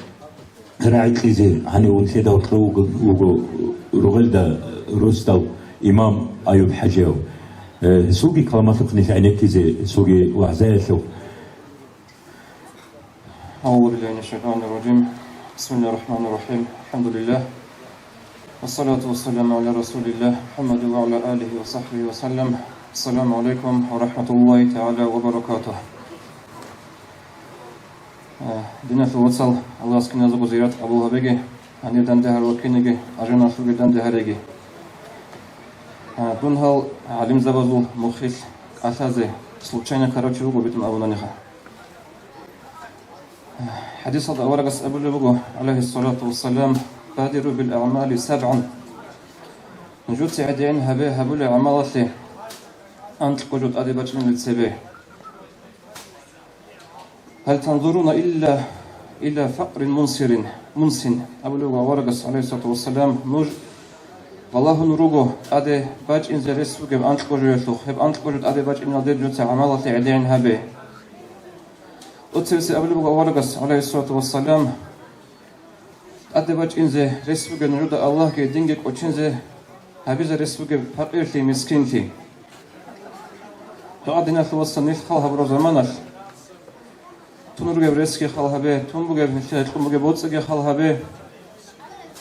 рагӀи кьезе гьанив унлъеда гьоркьов вуго, вуго ругъелда росдал имам Аюб-хӀажияв. Э, гьесулги каламалъухъ нилъ гӀенеккизе, гьесулги вагӀзаялъухъ. أعوذ بالله من الشيطان الرجيم. بسم الله الرحمن الرحيم. الحمد لله. والصلاة والسلام على رسول الله محمد وعلى آله وصحبه وسلم. السلام عليكم ورحمة الله تعالى وبركاته. Э, диналъул вацал, Аллагьас киназего зиярат къабул гьабеги, гьанир данде гьарулел кинеги, ажаналъулги данде гьареги. Э, дун гьал гӀалимзабазул мухъилъ кӀалъазе случайно, короче, вуго битӀун абунаниха. ХӀадисалда аварагас абулеб буго, гӀалайгьиссалату вассалам: «Бадиру бил аъмали сабгӀан». Нужеца гӀедегӀин гьабе гьабулеб гӀамалалъе анкьго жо тӀаде бачӀинелде цебе. «Гьал танзуруна илла, илла факърин мунсирин, мунсин», абулеб буго аварагас, гӀалайгьиссалату вассалам, нуж балагьун руго тӀаде бачӀинзе рес бугеб анкьго жоялъухъ, гьеб анкьго жо тӀаде бачӀиналде нужеца гӀамалалъе гӀедегӀин гьабе. Оцебесе абулеб буго аварагас, гӀалайгьиссалату вассалам, тӀаде бачӀинзе рес бугеб нужеда Аллагьги динги кӀочинзе гьабизе рес бугеб пакъирлъи, мискинлъи. Дугьа, диналъул вацал, нилъ хал гьабураб заманалъ тун ругеб ресги хал гьабе, тун бугеб нилъее кьун бугеб боцӀиги хал гьабе.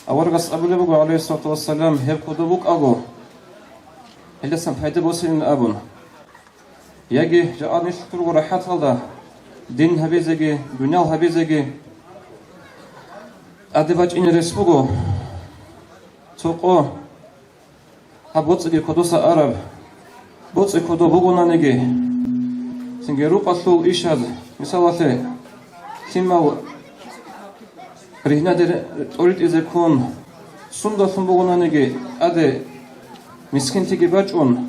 Аварагас абулеб буго, гӀалайгьиссалату вассалам, гьеб кодоб букӀаго, гьелдасан пайда босилин абун. Яги жакъа нилъ турго рахӀаталда дин гьабизеги, дуниял гьабизеги тӀаде бачӀине рес буго. Цо къо гьаб боцӀиги кодоса араб, боцӀи кодоб бугонаниги, цинги рукъалъул ишаз, мисалалъе, лъимал ригьнаде тӀоритӀизе ккун, сундалъун бугонаниги, тӀаде мискинлъиги бачӀун,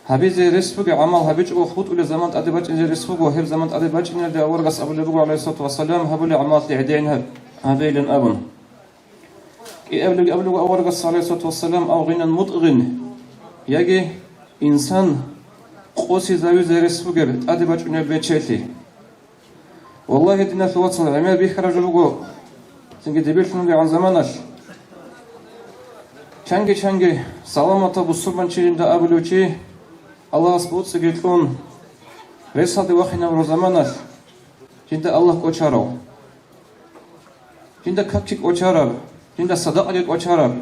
гьабизе рес бугеб гӀамал гьабичӀого хутӀулеб заман тӀаде бачӀине рес буго, гьеб заман тӀаде бачӀинелде аварагас абулеб буго, гӀалайгьиссалату вассалам, гьабулеб гӀамалалъе гӀедегӀин гьаб-, гьабейилан абун. КӀиабилебги абулеб буго аварагас, гӀалайгьиссалату вассалам: «Ав гъинан мутӀгъин», яги инсан къосизавизе рес бугеб тӀаде бачӀунеб бечелъи. Валлагьи, диналъул вацал, гӀемер бихьараб жо буго, цинги дибирлъунгегӀан заманалъ чанги-чанги саламатав бусурманчи жинда абулев чи, Аллагьас боцӀиги кьун, ресалде вахинабураб заманалъ, жинда Аллагь кӀочарав, жинда какги кӀочараб, жинда садакъаги кӀочараб.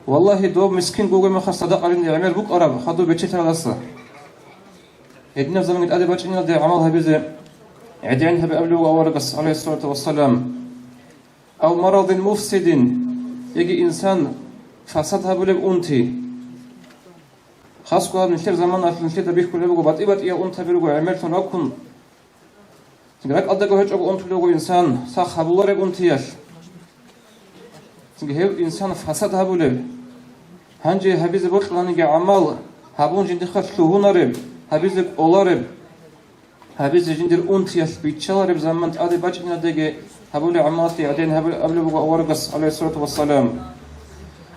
Валлагьи, доб мискин вугеб мехалъ садакъа жинда гӀемер букӀараб хадуб бечелъалдаса. Гьединаб заманги тӀаде бачӀиналде гӀамал гьабизе ГӀедегӀин гьабе абулеб буго аварагас, гӀалайгьиссалату вассалам, ав марадин муфсидин, яги инсан фасад гьабулеб унти. Хасго гьаб нилъер заманалъ нилъеда бихьулеб буго, батӀи-батӀиял унтаби руго гӀемерлъун раккун. РакӀалдаго гьечӀого унтулев вуго инсан, сах гьабулареб унтиялъ. Цинги гьев инсан фасад гьабулев. Гьанже гьабизе бокьунаниги гӀамал, гьабун жиндихъа лъугьунареб, гьабизе кӀолареб, гьабизе жиндир унтиялъ биччалареб заман тӀаде бачӀинадеги гьабулеб гӀамалалъе гӀедегӀин гьабулеб абулеб буго аварагас, гӀалайгьиссалату вассалам.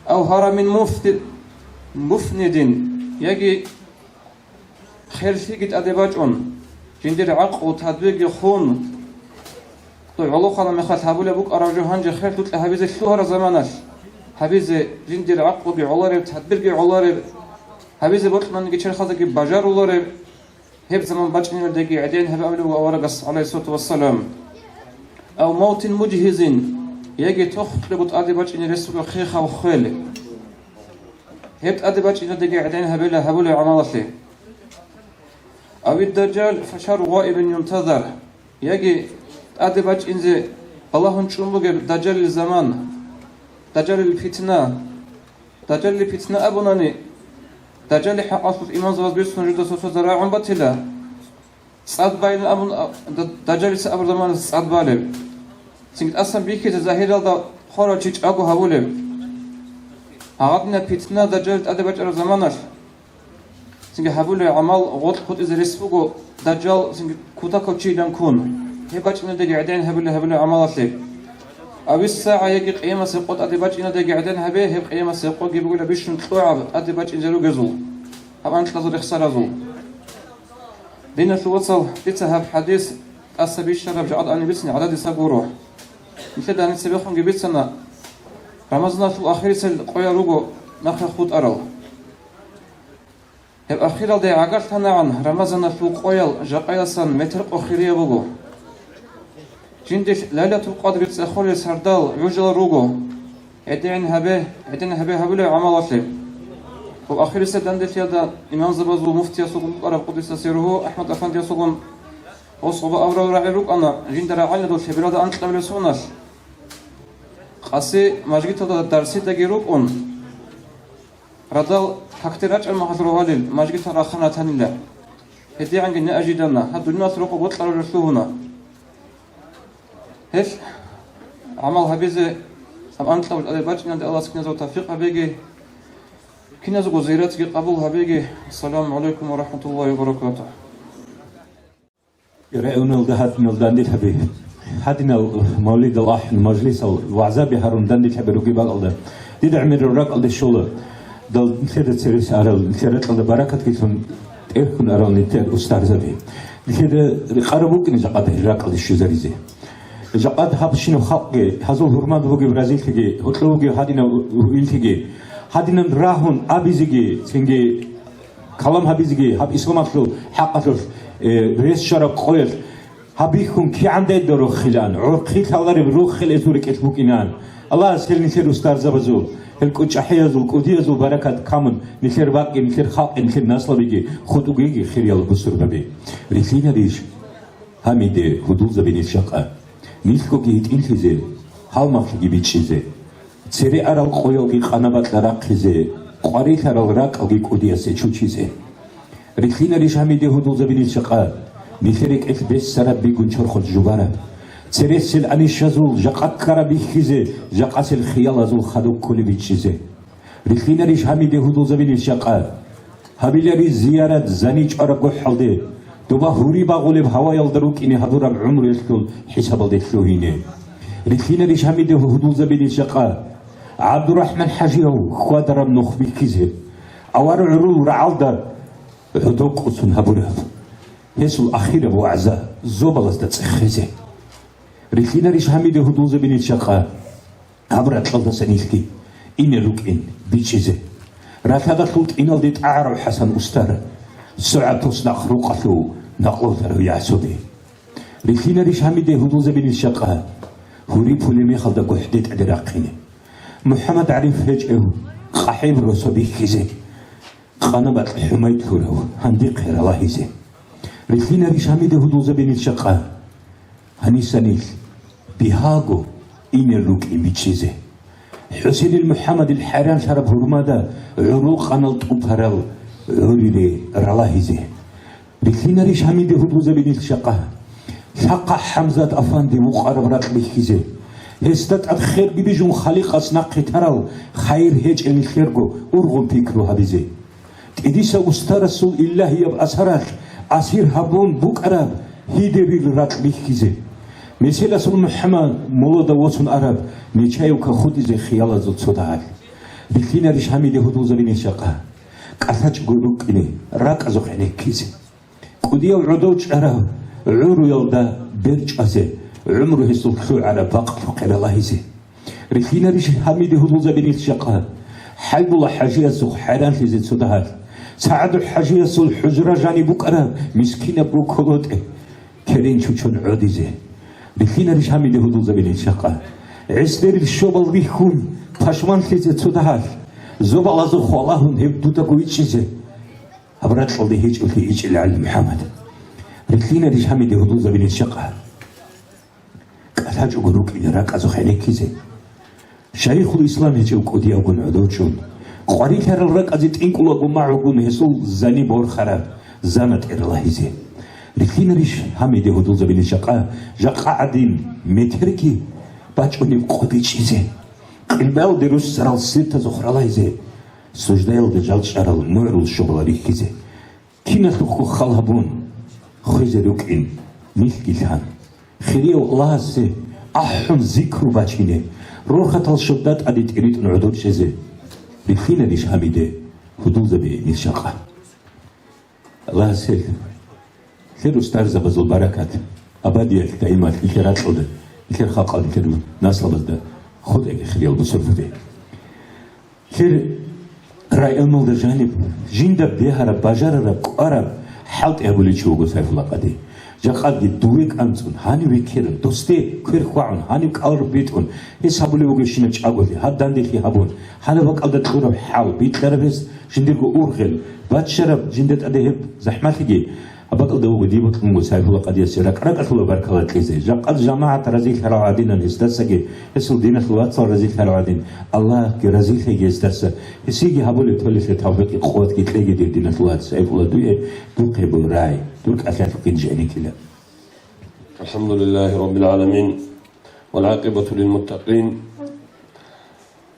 Ав гьарамин муфти-, муфнидин, яги херлъиги тӀаде бачӀун, жиндир гӀакълу тадбирги хун, дой гӀолохъана мехалъ гьабулеб букӀараб жо гьанже херлъукьа гьабизе лъугьараб заманалъ, гьабизе жиндир гӀакълуги гӀолареб, тадбирги гӀолареб, гьабизе бокьунаниги черхазеги бажарулареб, гьеб заман бачӀинелдеги гӀедегӀин гьабе абулеб буго аварагас, гӀалайгьиссалату вассалам. Ав мавтин мужгьизин, яги тохлъего тӀаде бачӀине рес буго хехав хвел. Гьеб тӀаде бачӀинадеги гӀедегӀин гьабила гьабулеб гӀамалалъе. Авид дажжал фашарру гъаибин юнтазар, яги тӀаде бачӀинзе балагьун чӀун бугеб дажжалил заман, дажжалил питна. Дажжалил питна абунани, дажжалил хӀакъалъулъ имамзабаз бицун жидасда цо-цо рагӀун батила. ЦӀад байилан абун, а, да-, дажжалица абураб заманалъ цӀад балеб. Цинги тӀасан бихьизе загьиралда хъварав чи чӀаго гьавулеб. Гьагъадинаб питна дажжалил тӀаде бачӀараб заманалъ. Цинги гьабулеб гӀамал гъоркь хутӀизе рес буго, дажжал цинги кутакав чийилан ккун. Гьеб бачӀинадеги гӀедегӀин гьабулеб гьабулеб гӀамалалъе. Ависсагьа яги къиямасеб къо тӀаде бачӀинадеги гӀедегӀин гьабе, гьеб къиямасеб къоги бугила бищун кьогӀаб тӀаде бачӀинзе ругезул. Гьаб анкьазул рехсаразул. Диналъул вацал, дица гьаб хӀадис тӀаса бищараб жакъа ани бицин гӀададиса гуро. Нилъеда гьаниб цебехунги бицана, Рамазаналъул ахирисел къоял руго нахъе хутӀарал. Гьеб ахиралде гӀагарлъанагӀан Рамазаналъул къоял жакъаялдасан метер къо хирияб буго. Жиндилъ Лайлатул Къадри цӀехолел сардал гӀужал руго. ГӀедегӀин гьабе, гӀедегӀин гьабе гьабулеб гӀамалалъе. Гьеб ахирисел данделъиялда имамзабазул муфтиясулгун букӀараб къуддиса сирругьу АхӀмад Афандиясулгун гъосгъоба аврал рагӀи рукӀана жинда рагӀалиналъул лъебералда анкьабилеб соналъ. Къаси мажгиталда дарсидаги рукӀун, радал какде рачӀараб мехалъ рогьалил мажгитал рахана танила. ГьедигӀанги неожиданно гьаб дуниялалъ рокъоб бокьараб жо лъугьуна. Гьелъ гӀамал гьабизе гьаб анкьабилеб тӀаде бачӀинанде Аллагьас киназего тавфикъ гьабеги, киназего зиратги къабул гьабеги. Ассаламу гӀалайкум ва рахӀматуллагьи ва баракатугь. Районалда гьадинал данделъаби, гьадинал мавлидал ахӀун, мажлисал, вагӀзаби гьарун данделъаби ругеб бакӀалда, дида гӀемерал ракӀалде щола, дал нилъеда церес арал, нилъер ракьалда баракатги лъун, тӀерхьун арал нилъер устарзаби. Нилъеда рекъараб букӀине жакъа гьел ракӀалде щвезаризе. Жакъа гьабщинаб халкъги, гьазул гьурмад бугеб разилъиги, гьоркьов бугеб гьадинаб гьуинлъиги, гьадинан рагьун абизеги, цинги калам гьабизеги, гьаб исламалъул хӀакъалъулъ, э, рес щвараб къоялъ гьабихьун кигӀан дайда рохилан, гӀурхъи лъалареб рохел гьезул рекӀелъ букӀинан. Аллагьас гьел нилъер устарзабазул, гьел кӀучӀахӀиязул, кӀудиязул баракат камун, нилъер бакӀги, нилъер халкъги, нилъер наслабиги хутӀугеги, хириял бусурбаби. Рилълъинарищ гьамиде гьудулзабинил жакъа? Нилъгоги гьитӀинлъизе, гьалмагълъиги бичӀчӀизе. Цере арал къоялги къанабакьа рахъизе, къварилъарал ракӀалги кӀудиясе чучизе. Рилълъинарищ гьамиде гьудулзабинил жакъа? Нилъер рекӀелъ бессараб бигун чорхол жубараб. Цересел анищазул жакъа ккараб бихьизе, жакъасел хиялазул хадуб кколеб бичӀчӀизе. Рилълъинарищ гьамиде гьудулзабинил жакъа? Гьабилари зиярат зани чӀвараб гохӀалде, доба гьури багъулеб гьаваялда рукӀине гьабураб гӀумруялъул хӀисабалде лъугьине. Рилълъинарищ гьамиде гьудулзабинил жакъа? ГӀабдурахӀман ХӀажияв хьвадараб нух бихьизе, авар гӀурул рагӀалда гӀодоб къуцун гьабураб, гьесул ахираб вагӀза зобалазда цӀехезе. Рилълъинарищ гьамиде гьудулзабинил жакъа? Гьаб ракьалдаса нилъги ине рукӀин бичӀчӀизе. Ралъадалъул тӀиналде тӀагӀарав ХӀасан устар, согӀаб туснахъ рукъалъув накълулъарав ЯгӀсуби. Рилълъинарищ гьамиде гьудулзабинил жакъа? Гьури пулеб мехалда гохӀде тӀаде рахъине. МухӀаммад ГӀариф гьечӀев къахӀиб росо бихьизе. Къанабакь хӀумай лъурав гьандихъе ралагьизе. Рилълъинарищ гьамиде гьудулзабинил жакъа? Гьанисанил бигьаго инел рукӀин бичӀчӀизе. ХӀусенил МухӀаммадил хӀайранлъараб гьурмада гӀурукъанал тӀупарал гӀурире ралагьизе. Рилъинарищ гьамиде гьудулзабинил шакъа? Лъахъа ХӀамзат афанди вукъараб ракь бихьизе. Гьесда тӀад херги бижун халикъас нахъе тарал хайир гьечӀел нилъерго ургъун пикру гьабизе. ТӀидиса устарасул илагьияб асаралъ асир гьабун букӀараб гьидерил ракь бихьизе. Меселасул МухӀаммад молода восун араб Нечаевка хутӀизе хиялазул цо дагьал. Рилъинарищ гьамиде гьудулзабинил шакъа? КӀалъачӀого рукӀине ракӀазухъ гӀенеккизе. КӀудияв гӀодов чӀарав гӀуруялда бер чӀвазе, гӀумру гьесул лъугӀараб бакълъухъе ралагьизе. Рилъинарищ гьамиде гьудулзабинил шакъа? ХӀайбулла хӀажиясухъ хӀайранлъизе цо дагьал. СагӀаду хӀажиясул хӀужра жаниб букӀараб мискинабго колотӀе керен чучун гӀодизе. Рилъинарищ гьамиде гьудулзабинил шакъа? ГӀисдерил щобал рихьун пашманлъизе цо дагьал. Зобалазухъ валагьун гьеб дудаго вичӀчӀизе. Гьаб ракьалде гьечӀолъи гьечӀила гӀалим МухӀаммад. Рилъинарищ гьамиде гьудулзабинил шакъа? КӀалъачӀого рукӀине ракӀазухъ гӀенеккизе. Шайхул Ислам гьечӀев кӀудиявгун гӀодов чӀун, къварилъарал ракӀазе тӀинкӀулаго магӀугун гьесул зани борхараб занатӀе ралагьизе. Рилъинарищ гьамиде гьудулзабинил шакъа? Жакъа гӀадин метерги бачӀунеб къо бичӀчӀизе. Къилбаялде руссарал сиртазухъ ралагьизе. Суждаялда жалчӀарал мугӀрул щобал рихьизе. Киналъухъго хал гьабун, хвезе рукӀин, нилъги лъан. Хирияв Аллагьасе ахӀун зикру бачине, рорхатал щобда тӀаде тӀиритӀун гӀодор чӀезе. Рилъинарищ гьамиде гьудулзабинил шакъа? Аллагьасел, нилъер устарзабазул баракат абадиялъ, даималъ нилъер ракьалда, нилъер халкъалда, нилъер наслабазда хутӀеги, хириял бусурбаби. Нилъер районалда жаниб жинда бегьараб, бажарараб, кӀвараб хӀалтӀи гьабулев чи вуго Сайфулла къади. Жакъаги дуве кӀанцӀун, гьанив векерун, досде квер хьвагӀун, гьанив кӀалру битӀун, гьес гьабулев вугевщинаб чӀаголъи, гьаб данделъи гьабун, гьанаб бакӀалда кьураб хӀал бикьараб гьес, жиндирго ургъел баччараб, жинда тӀаде гьеб захӀмалъиги. Гьаб бакӀалда вуго дие бокьун буго Сайфулла къадиясе ракӀ-ракӀалъула баркала кьезе. Жакъа жамагӀат разилъарал гӀадинан гьесдасаги, гьесул диналъул вацал разилъарал гӀадин, Аллагьги разилъеги гьесдаса. Гьесиеги гьабулеб толелъе тавфикъги къуватги кьеги, дир диналъул вац Сайфулла, дуе, духъе бугеб рагӀи, дур кӀалъалъухъ гьениб жегьиликкила. الحمد لله رب العالمين، والعاقبة للمتقين،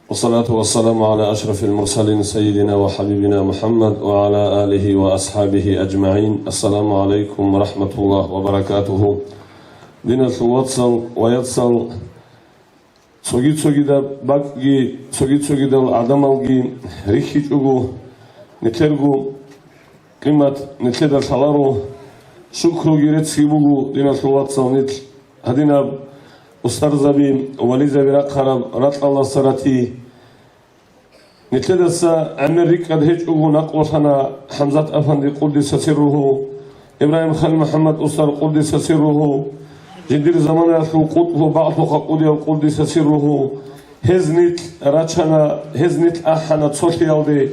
والصلاة والسلام على أشرف المرسلين سيدنا وحبيبنا محمد وعلى آله وأصحابه أجمعين. السلام عليكم ورحمة الله وبركاته. Диналъул вацал ва яцал, цоги-цогидаб бакӀги, цоги-цогидал гӀадамалги рихьичӀого, нилъерго къимат нилъеда лъаларо, шукруги реццги буго, диналъул вацал, нилъ гьадинаб устарзаби, вализаби рахъараб ракьалдаса рати. Нилъедаса гӀемер рикӀкӀад гьечӀого накълулъана ХӀамзат афанди къуддиса сирругьу, Ибрагьим Халил МухӀаммад устар къуддиса сирругьу, жиндир заманаялъул къутбу багьлъухъа кӀудияв къуддиса сирругьу. Гьез нилъ рачана, гьез нилъ ахӀана цолъиялде,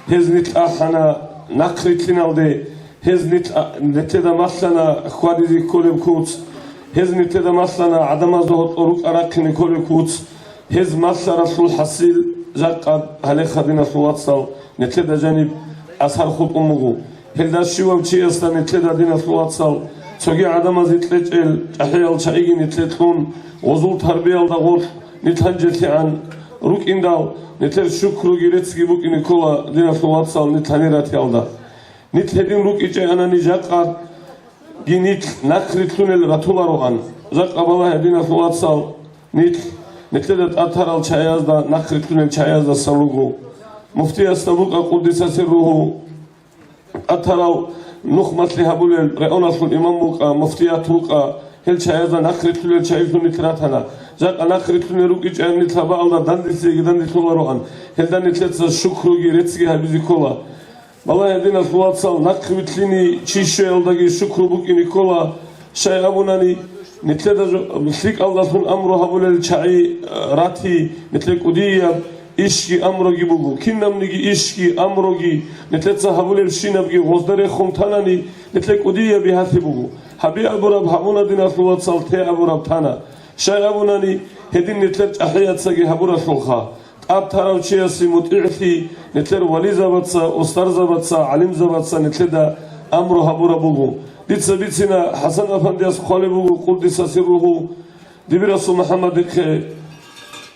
гьез нилъ ахӀана нахъ рилълъиналде, гьез нилъ-, нилъеда малъана хьвадизе кколеб куц, гьез нилъеда малъана гӀадамазда гьоркьор рукӀа рахъине кколеб куц, гьез малъаралъул хӀасил жакъа гьале, диналъул вацал, нилъеда жаниб асар хутӀун буго. Гьелда щивав чиясда нилъеда, диналъул вацал, цоги гӀадамазе кьечӀел чӀахӀиял чагӀиги нилъе кьун, гъозул тарбиялда гъорлъ нилъ гьанжелъигӀан рукӀиндал, нилъер шукруги реццги букӀине ккола, диналъул вацал, нилъ гьанир ратиялда. Нилъ гьедин рукӀичӀеанани, жакъа ги нилъ нахърилълъунел ратулароан. Жакъа балагье, диналъул вацал, нилъ, нилъеда тӀад тарал чагӀиязда нахърилълъунел чагӀияздасан руго. Муфтиясда букӀа къуддиса сирругьу, тӀад тарал нухмалъи гьабулел районалъул имам вукӀа, муфтият вукӀа, гьел чагӀиязда нахърилълъунел чагӀилъун нилъ ратана. Жакъа нахърилълъунел рукӀичӀеан нилъ гьабаалда данделъиеги данделъулароан, гьелда нилъеца шукруги реццги гьабизе ккола. Балагье, диналъул вацал, нахъ вилълъине чи щвеялдаги шукру букӀине ккола. Щай абунани, нилъеда жо-, лъикӀалдалъун амру гьабулел чагӀи, э, рати, нилъер кӀудияб ишги амруги буго. Кинабниги ишги амруги нилъеца гьабулебщинабги гъозда рехун танани, нилъер кӀудияб бигьалъи буго. Аби абураб гьабуна, диналъул вацал, те абураб тана. Щай абунани, гьедин нилъер чӀахӀияцаги гьабуралъулха. ТӀад тарав чиясе мутӀигӀлъи нилъер вализабаца, устарзабаца, гӀалимзабаца нилъеда амру гьабураб буго. Дица бицина, ХӀасан-афандияс хъвалеб буго, къуддиса сирругьу, дибирасул МухӀаммадихъе,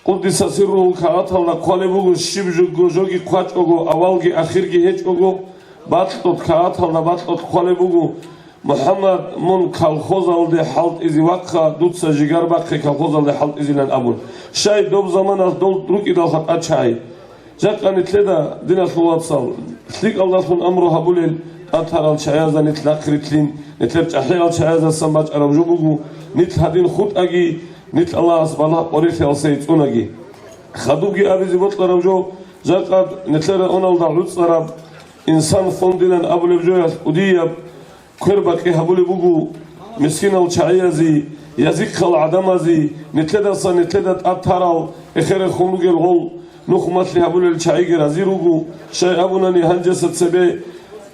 къуддиса сирругьу, кагъаталда хъвалеб буго, щиб жо-, жоги хъвачӀого, авалги ахирги гьечӀого, бакьулъ, кагъаталда бакьулъ хъвалеб буго: «МухӀаммад, мун колхозалде хӀалтӀизе вахъа, дуца жигар бахъе колхозалде хӀалтӀизилан», — абун. Щай доб заманалъ дол рукӀидал хатӀа чагӀи? Жакъа нилъеда, диналъул вацал, лъикӀалдалъун амру гьабулел тӀад тарал чагӀазда нилъ нахърилълъин, нилъер чӀахӀиял чагӀаздасан бачӀараб жо буго, нилъ гьадин хутӀаги, нилъ Аллагьас балагь къорилъиялъе цӀунаги. Хадубги абизе бокьараб жо, жакъа нилъер районалда гӀуцӀараб «Инсан» фондилан абулеб жоялъ кӀудияб квербакъи гьабулеб буго мискинал чагӀиязе, язихъал гӀадамазе, нилъедаса нилъеда тӀад тарал, эхерехун ругел гъол нухмалъи гьабулел чагӀиги рази руго. Щай абунани, гьанжеса цебе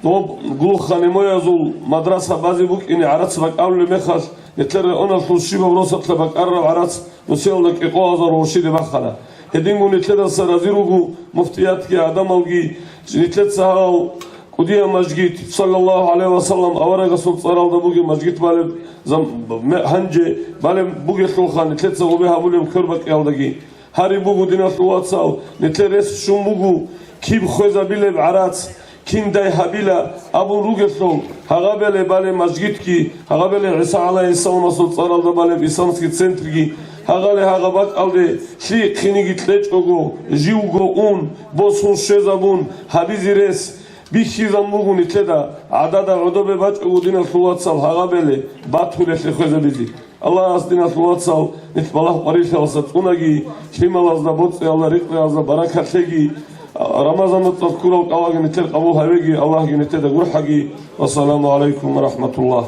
доб глухонемоязул мадраса базе букӀине гӀарац бакӀалулеб мехалъ, нилъер районалъул щибаб росалъа бакӀарараб гӀарац нусиялда кӀикъоязул гъурщиде бахъана. Гьединго нилъедаса рази руго муфтиятги, гӀадамалги, нилъеца гьал кӀудияб мажгит, саллаллагьу гӀалайгьи ва саллам, аварагасул цӀаралда бугеб мажгит балеб зам-, ме-, гьанже балеб бугелъулха, нилъеца гъубе гьабулеб квербакъиялдаги. Гьариб буго, диналъул вацал, нилъер рес щун буго, киб хвезабилеб гӀарац, киндай гьабила абун ругелъул, гьагъаб балеб мажгитги, гьагъаб ГӀиса гӀалайгьиссаламасул цӀаралда балеб исламский центрги, гьагъале гьагъа бакӀалде лъихъ киниги кьечӀого, живго ун, босун щвезабун, гьабизе рес, бихьизабун буго нилъеда, гӀадада гӀодобе бачӀого, диналъул вацал, гьагъаб балеб батулелъе хвезабизе. Аллагьас, диналъул вацал, нилъ балагь къварилъиялдаса цӀунаги, лъималазда, боцӀиялда, ризкъиялда баракат лъеги, Рамазан моцӀалъ ккурал кӀалаги нилъер къабул гьавеги, Аллагьги нилъеда гурхӀаги. Вассаламу гӀалайкум ва рахӀматуллагь.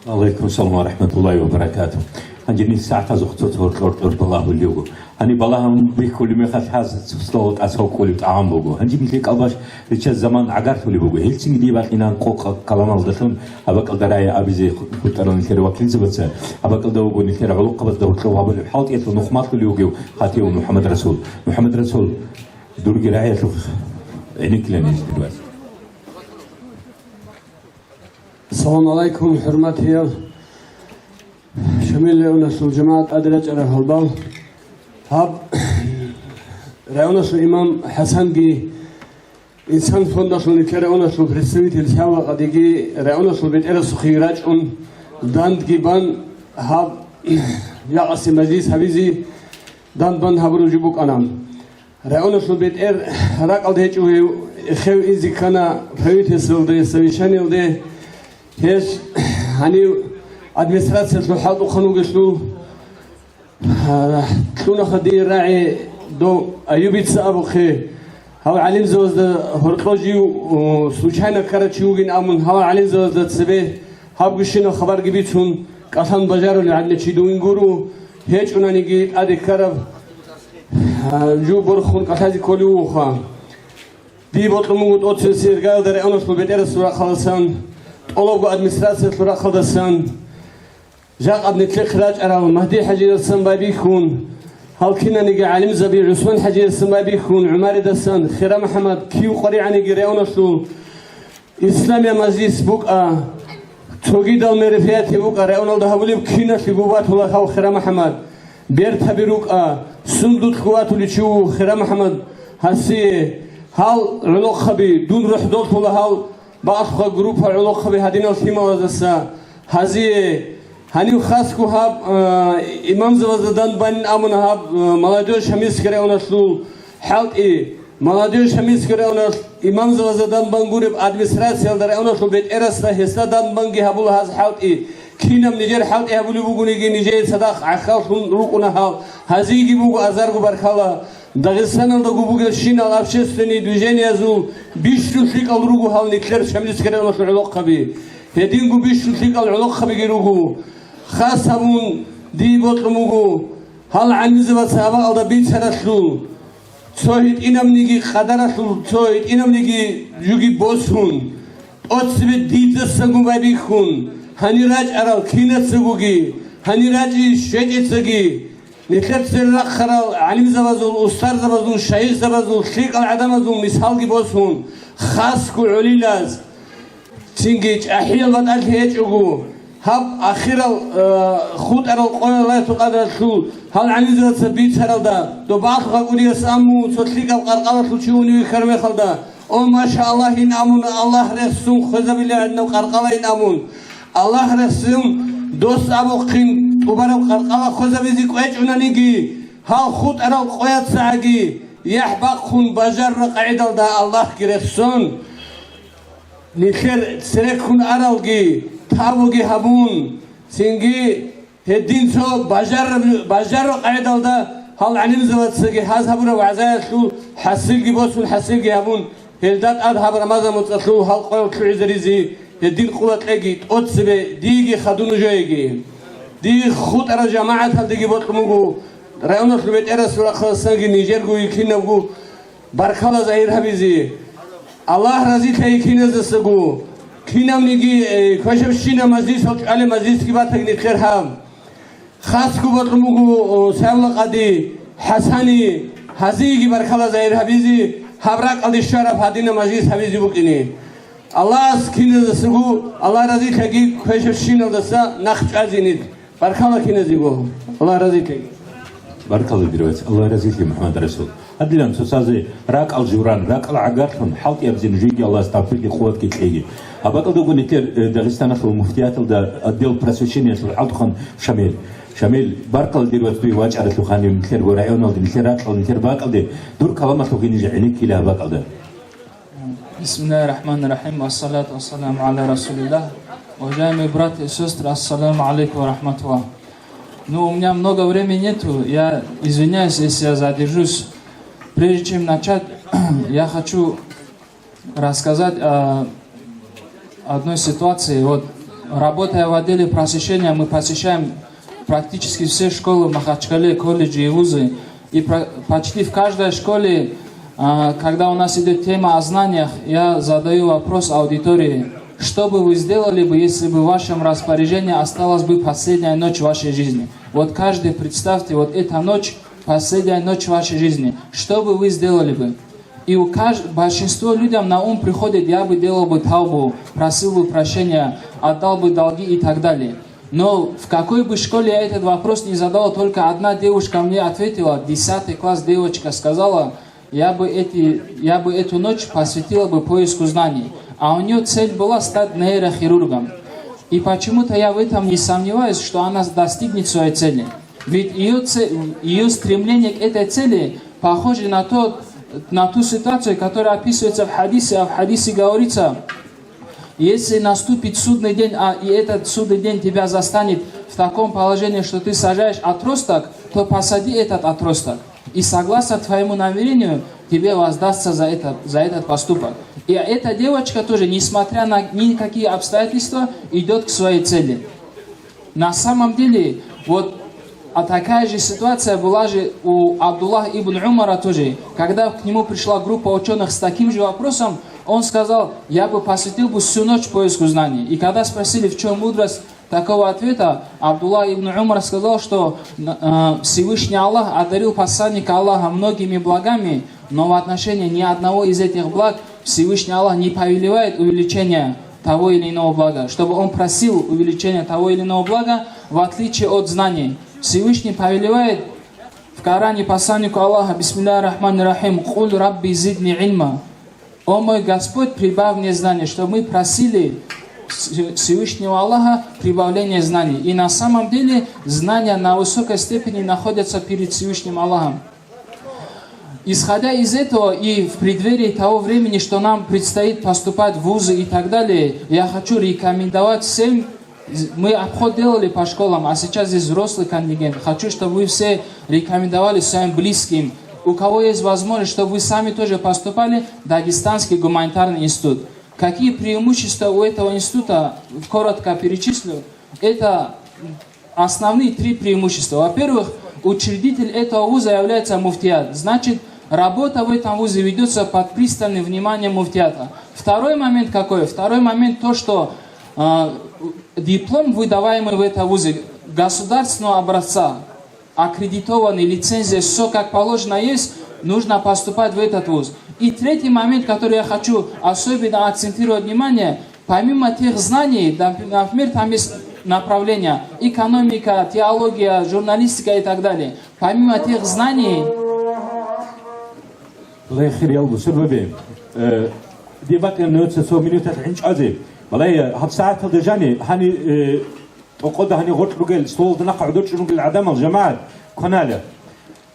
Алейкум салам ва рахматуллахи ва баракатух. Гьанже нилъ сагӀатазухъ цо-цо гьоркьор-кьор балагьулев вуго. Гьаниб балагьун бихьулеб мехалъ гьаз цоцазда тӀаса кколеб тӀагӀам буго. Гьанже нилъер кӀалбаш риччаз заман гӀагарлъулеб буго. Гьелцинги дие бакьинан къо-, къа-, къаламалдалъун гьаб бакӀалда рагӀи абизе хутӀарал нилъер вакилзабаца. Гьаб бакӀалда вуго нилъер гӀолохъабазда гьоркьов гьабулеб хӀалтӀиялъул нухмалъулев вугев ХӀатиев МухӀаммад Расул. МухӀаммад Расул, дурги рагӀиялъухъ гӀенеккилани гьез дирваз. Салам гӀалайкум, хӀурматиял Шамил районалъул жамагӀат, тӀаде рачӀарал гьалбал. Гьаб районалъул имам ХӀасанги, «Инсан» фондалъул нилъер районалъул представитель Савлакъадиги районалъул бетӀерасухъе рачӀун, дандги бан, гьаб якъасе мажлис гьабизе дандбан гьабураб жо букӀана. Районалъул бетӀер ракӀалда гьечӀо гьев, хев изе ккана правительствоялде, совещаниялде. Гьес гьанив администрациялъул хӀалтӀухъан вугелъул, а, кьунаха дие рагӀи дов Аюбица абухъе, гьав гӀалимзабазда гьоркьо жив, о, случайно ккарав чи вугин абун, гьав гӀалимзабазда цебе гьаб гущинаб хабарги бицун, кӀалъан бажарулев гӀадин чи дувин гуро, гьечӀонаниги тӀаде ккараб, а, жо борхун кӀалъазе кколев вугоха. Дие бокьун буго тӀоцебесеб иргаялда районалъул бетӀерасул рахъалдасан, тӀолабго администрациялъул рахъалдасан, жакъа нилъехъе рачӀарал Магьди-хӀажидасан байбихьун, гьал кинаниги гӀалимзаби ГӀусман-хӀажидасан байбихьун, ГӀумаридасан, Хира-МухӀаммад, кив къваригӀаниги районалъул исламияб мажлис букӀа, цогидал мероприятие букӀа, районалда гьабулеб киналъего батула гьав Хира-МухӀаммад, бертаби рукӀа, сундулъго ватулев чи вуго Хира-МухӀаммад гьасие, гьал гӀолохъаби, дун рухӀ долъула гьал бакӀалъуха группа гӀолохъаби гьадинал лъималаздаса гьазие. Гьанив хасго гьаб, а, имамзабазда дандбанин абуна гьаб, а, молодёжь Шамилский районалъул хӀалтӀи. Молодёжь Шамилский районалъ имамзабазда дандбан гуреб администрациялда районалъул бетӀерасда гьесда дандбанги гьабула гьаз хӀалтӀи. Кинаб нижер хӀалтӀи гьабулеб бугониги, нижее цадахъ гӀахьаллъун рукӀуна гьал. Гьазиеги буго азарго баркала. Дагъистаналдаго бугелщинал общественный движениязул бищун лъикӀал руго гьал нилъер Шамилский районалъул гӀолохъаби. Гьединго бищун лъикӀал гӀолохъабиги руго. Хас гьабун дие бокьун буго, гьал гӀалимзабаца гьаб бакӀалда бицаралъул, цо гьитӀинабниги къадаралъул, цо гьитӀинабниги жуги босун, тӀоцебе дидасаго байбихьун, Гьанир рачӀарал кинацагоги, гьанир рачӀи щвечӀецаги, нилъер цере рахъарал гӀалимзабазул, устарзабазул, шайихзабазул, лъикӀал гӀадамазул мисалги босун, хасго гӀолилаз, цинги чӀахӀиял батӀалъи гьечӀого, гьаб ахирал, э, хутӀарал къоялъул къадралъул гьал гӀалимзабаца бицаралда, доб балъ гъакӀудияс амму цо лъикӀаб къаркъалалъул чи унев вихьараб мехалда, О, машааллагь, ин амун, Аллагь рехсун хвезабилеб гьадинаб къаркъала ин амун. Аллагь рехсун дос абухъин тӀубараб къаркъала хвезабизе кӀвечӀунаниги, гьал хутӀарал къояцагӀаги яхӀ бахъун бажарра къагӀидалда Аллагьги рехсун, нилъер цереккун аралги, тавбуги гьабун, цинги Гьедин цо бажараб-, бажараб къагӀидалда гьал гӀалимзабацаги гьаз гьабураб вагӀзаялъул хӀасилги босун, хӀасилги гьабун, гьелда тӀад гьаб Рамазан моцӀалъул гьал къоял лъугӀизаризе гьедин къуват кьеги, тӀоцебе диеги хадув нужееги. Дие хутӀарал жамагӀаталдеги бокьун буго, районалъул бетӀерасул рахъалдасанги нижерго кинабго Баркала загьир гьабизе. Аллагь разилъаяги киназдасаго. Кинавниги, э, квешабщина мажлисал чӀвалеб мажлисги батаги нилъер гьаб. Хасго бокьун буго, о, Савла къади, ХӀасани, гьазиеги баркала загьир гьабизе, гьаб ракӀалде щвараб гьадинаб мажлис гьабизе букӀине. Аллагьас киназдасаго, Аллагь разилъаяги квешабщиналдаса нахъ чӀвазинид. Баркала киназего. Аллагь разилъе. Баркала, дир вац. Аллагь разилъе, МухӀаммад Расул. Гьадилан цоцазе ракӀал журан, ракӀал гӀагарлъун, хӀалтӀияб зин жуйги Аллагьас тавфикъги къуватги кьеги. Гьаб бакӀалдаго нилъер, э, Дагъистаналъул муфтияталда отдел просвещениялъул хӀалтӀухъан Шамил. Шамил, баркала, дир вац, дуе вачӀаралъухъ гьанив нилъер районалде, нилъер ракьалде, нилъер бакӀалде, дур каламалъухъ гьениб жо гӀенеккила гьаб бакӀалда. بسم الله الرحمن الرحيم. والصلاة والسلام على رسول الله. Уважаемые братья и сестры, ассаламу алейкум ва рахматуллах. Ну, у меня много времени нету, я извиняюсь, если я задержусь. Прежде чем начать, я хочу рассказать о одной ситуации. Вот, работая в отделе просвещения, мы посещаем практически все школы в Махачкале, колледжи и вузы. И про-, почти в каждой школе, а, когда у нас идет тема о знаниях, я задаю вопрос аудитории: что бы вы сделали бы, если бы в вашем распоряжении осталась бы последняя ночь вашей жизни? Вот каждый, представьте, вот эта ночь, последняя ночь вашей жизни. Что бы вы сделали бы? И у каж-, большинство людям на ум приходит: «Я бы делал бы тавбу, просил бы прощения, отдал бы долги» и так далее. Но в какой бы школе я этот вопрос не задал, только одна девушка мне ответила, десятый класс девочка сказала: «Я бы эти, я бы эту ночь посвятила бы поиску знаний». А у неё цель была стать нейрохирургом. И почему-то я в этом не сомневаюсь, что она достигнет своей цели. Ведь её це-, её стремление к этой цели похоже на то, на ту ситуацию, которая описывается в хадисе, а в хадисе говорится: «Если наступит судный день, а и этот судный день тебя застанет в таком положении, что ты сажаешь отросток, то посади этот отросток. И согласно твоему намерению, тебе воздастся за этот, за этот поступок». И эта девочка тоже, несмотря на никакие обстоятельства, идёт к своей цели. На самом деле, вот, а такая же ситуация была же у Абдуллаха ибн Умара тоже. Когда к нему пришла группа учёных с таким же вопросом, он сказал: «Я бы посвятил бы всю ночь поиску знаний». И когда спросили, в чём мудрость такого ответа, Абдуллах ибн Умар сказал, что, э, Всевышний Аллах одарил посланника Аллаха многими благами, но в отношении ни одного из этих благ Всевышний Аллах не повелевает увеличения того или иного блага, чтобы он просил увеличения того или иного блага, в отличие от знаний. Всевышний повелевает в Коране посланнику Аллаха: «Бисмилляхир рахманир рахим, кул рабби зидни ильма». «О мой Господь, прибавь мне знания», чтобы мы просили Вс-, Всевышнего Аллаха прибавление знаний. И на самом деле знания на высокой степени находятся перед Всевышним Аллахом. Исходя из этого и в преддверии того времени, что нам предстоит поступать в вузы и так далее, я хочу рекомендовать всем, з-, мы обход делали по школам, а сейчас здесь взрослый контингент. Хочу, чтобы вы все рекомендовали своим близким, у кого есть возможность, чтобы вы сами тоже поступали в Дагестанский гуманитарный институт. Какие преимущества у этого института? Коротко перечислю. Это основные три преимущества. Во-первых, учредитель этого вуза является муфтият. Значит, работа в этом вузе ведётся под пристальным вниманием муфтията. Второй момент какой? Второй момент то, что А, диплом, выдаваемый в этом вузе, государственного образца, аккредитованный, лицензия, всё как положено есть, нужно поступать в этот вуз. И третий момент, который я хочу особенно акцентировать внимание, помимо тех знаний, да, например, там есть направления: экономика, теология, журналистика и так далее. Помимо тех знаний, Аллагь хириял бусурбаби. Э, дие бакъин нуца цо минуталъ гӀинчӀазе. Балай, гьаб сагӀаталда жани, гьани, э, тӀокъода гьани гъоркь ругел, столалда нахъа гӀодор чӀун ругел гӀадамал, жамагӀат, кванала.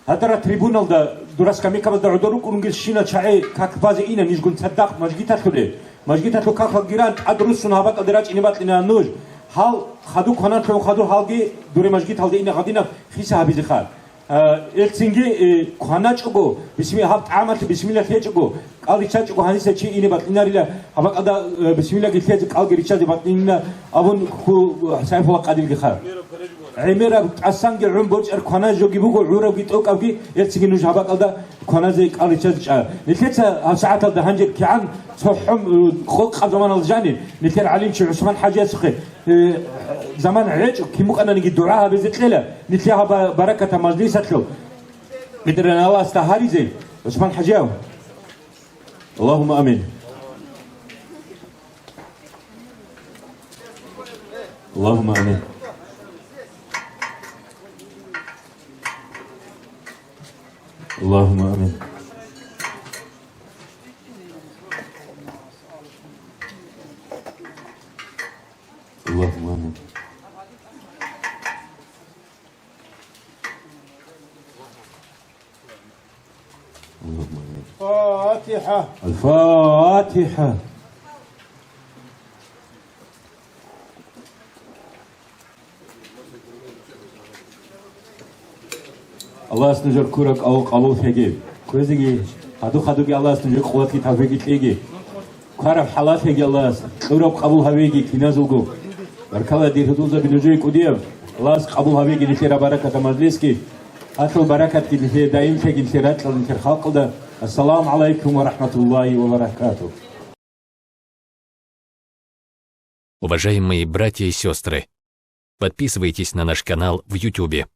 Гьадара трибуналда, дура скамейкабазда гӀодор рукӀун ругел щинал чагӀи как базе ина, нижгун цадахъ мажгиталъуле. Мажгиталъул какал гиран, тӀад руссун гьабатӀаде рачӀине бакьина нуж. Гьал хадуб кваналъун хадур гьалги дуре мажгиталда ина гъадинаб хиса гьабизеха. Э, элцинги, э, кваначӀого, бисми-, гьаб тӀамалъе бисмилла лъечӀого, кӀал риччачӀого гьаниса чи ине бакьинарила, гьаб бакӀалда, э, бисмиллаги лъезе, кӀалги риччазе бакьинина абун ху-, Сайфулла Къадиргиха. ГӀемераб тӀасанги гӀун борчӀар кваназ жоги буго, гӀурабги тӀокӀабги, элцинги нуж гьаб бакӀалда кваназе, кӀал риччазе чӀа. Нилъеца гьаб сагӀаталда гьанже кигӀан цохӀо, э, къокъаб заманалда жани, нилъер гӀалимчи ГӀусман ХӀажиясухъе Э, заман гӀечӀо, кин букӀананиги дугӀа гьабизе кьела, нилъер гьаб баракатаб мажлисалъул. Бедеран Аллагьасда гьаризе, ГӀусман ХӀажияв. Аллагьумма амин. Аллагьумма амин. Аллагьумма амин. Аллагьумма амин. Аллагьумма амин. Фатиха. Аль-Фатиха. Аллагьас нужер ккураб кӀал къабул лъеги. Кквезеги, хадуб-хадубги Аллагьас нужер къуватги тавфикъги лъеги. Ккараб хӀалалъеги Аллагьас, кьураб къабул гьавеги киназулго. Баркала, дир гьудулзаби, нужее кӀудияб. Аллагьас къабул гьавеги нилъер баракатаб мажлисги. Алъул баракатги нилъее даим лъеги нилъер ракьалда, нилъер халкъалда. Ассаламу гӀалайкум ва рахӀматуллагьи ва баракатугь. Уважаемые братья и сестры, подписывайтесь на наш канал в Ютубе.